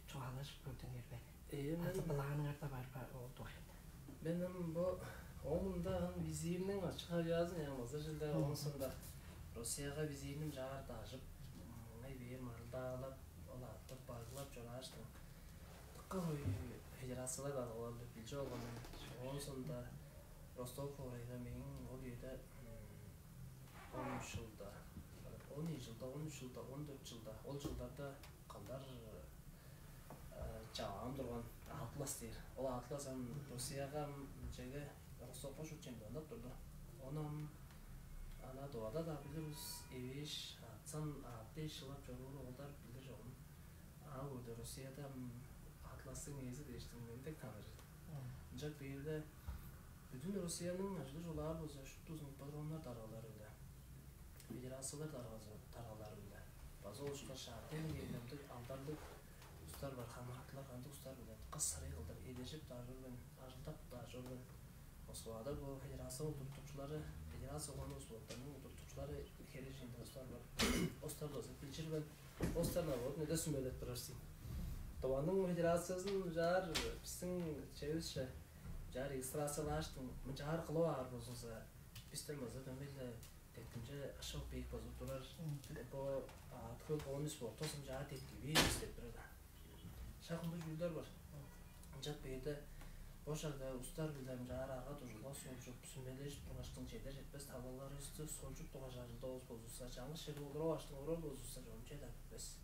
чугаалашып көрдүңер бе? Ээ, мен Азы былааныңарда бар ба ол дугайында? Мен ам бо оомунда ам визирниң ачык авиазын яңмаза жылда Мгм. оонсунда Россияга визирним чаар дажып, маңай бээр марылдаалап, ол аттып баглап чорааштың. Дыка хөй федерациялар бар, олар билчү болган мен. Оон соонда Ростов хоорайга мээң ол үеде он үч жылда, он ийи жылда, он үч жылда, он дөрт жылда, ол жылдарда калдар чагаан турган. Алт Атлас дээр. Ол Атлас ам Россияга, ам мынчага Ростовка шуут чемпиондап турду. Ону ам ана Тывада-даа билир бис, эвээш, ацан аът дээш шылап чоруур оолдар билир чогум. Ам ында Россияда ам Атластың ээзи дээштиң мени дег таныыр. Ынчап бээрде бүдүн Россияның ажыы чугаалаар болза, шуптузун ипподромнар даргалары-биле, федерациялар даргазы даргалары-биле, база ол ышкаш аът дээни кээрге ындыг алдарлыг улустар бар, хамаатылар, кандыг улустар-биле кыс сырый кылдыр эдержип-даа чорбайн, ажылдап-даа чорбайн. Москвада бо федерация удуртукчулары, федерация болган улустарның удуртукчулары херээжен улустар бар. Улустар база билчирбейн, улустар наоборот, неде сүмелеп турар сен. Тываның федерациязын мынчаар, бистиң чевисче мынчаар регистрациялааштың, мынчаар кылып аар болзувусса, бистен база дөмей-ле деткимче ышык бээк болзуп турар. Бо аткы бонус бо тосум чаа деткивис деп турар да. Шак ындыг чүүлдер бар. Ынчап бээрде бо шагда улустар-биле мынчаар арга-дуржулга солчуп, сүмележип тургаштың, чедер четпес талаларывысты солчуп тургаш ажылдавас болзувусса, чаңгыс черге олуруп аштың орар болзувусса, чогум чедер бис.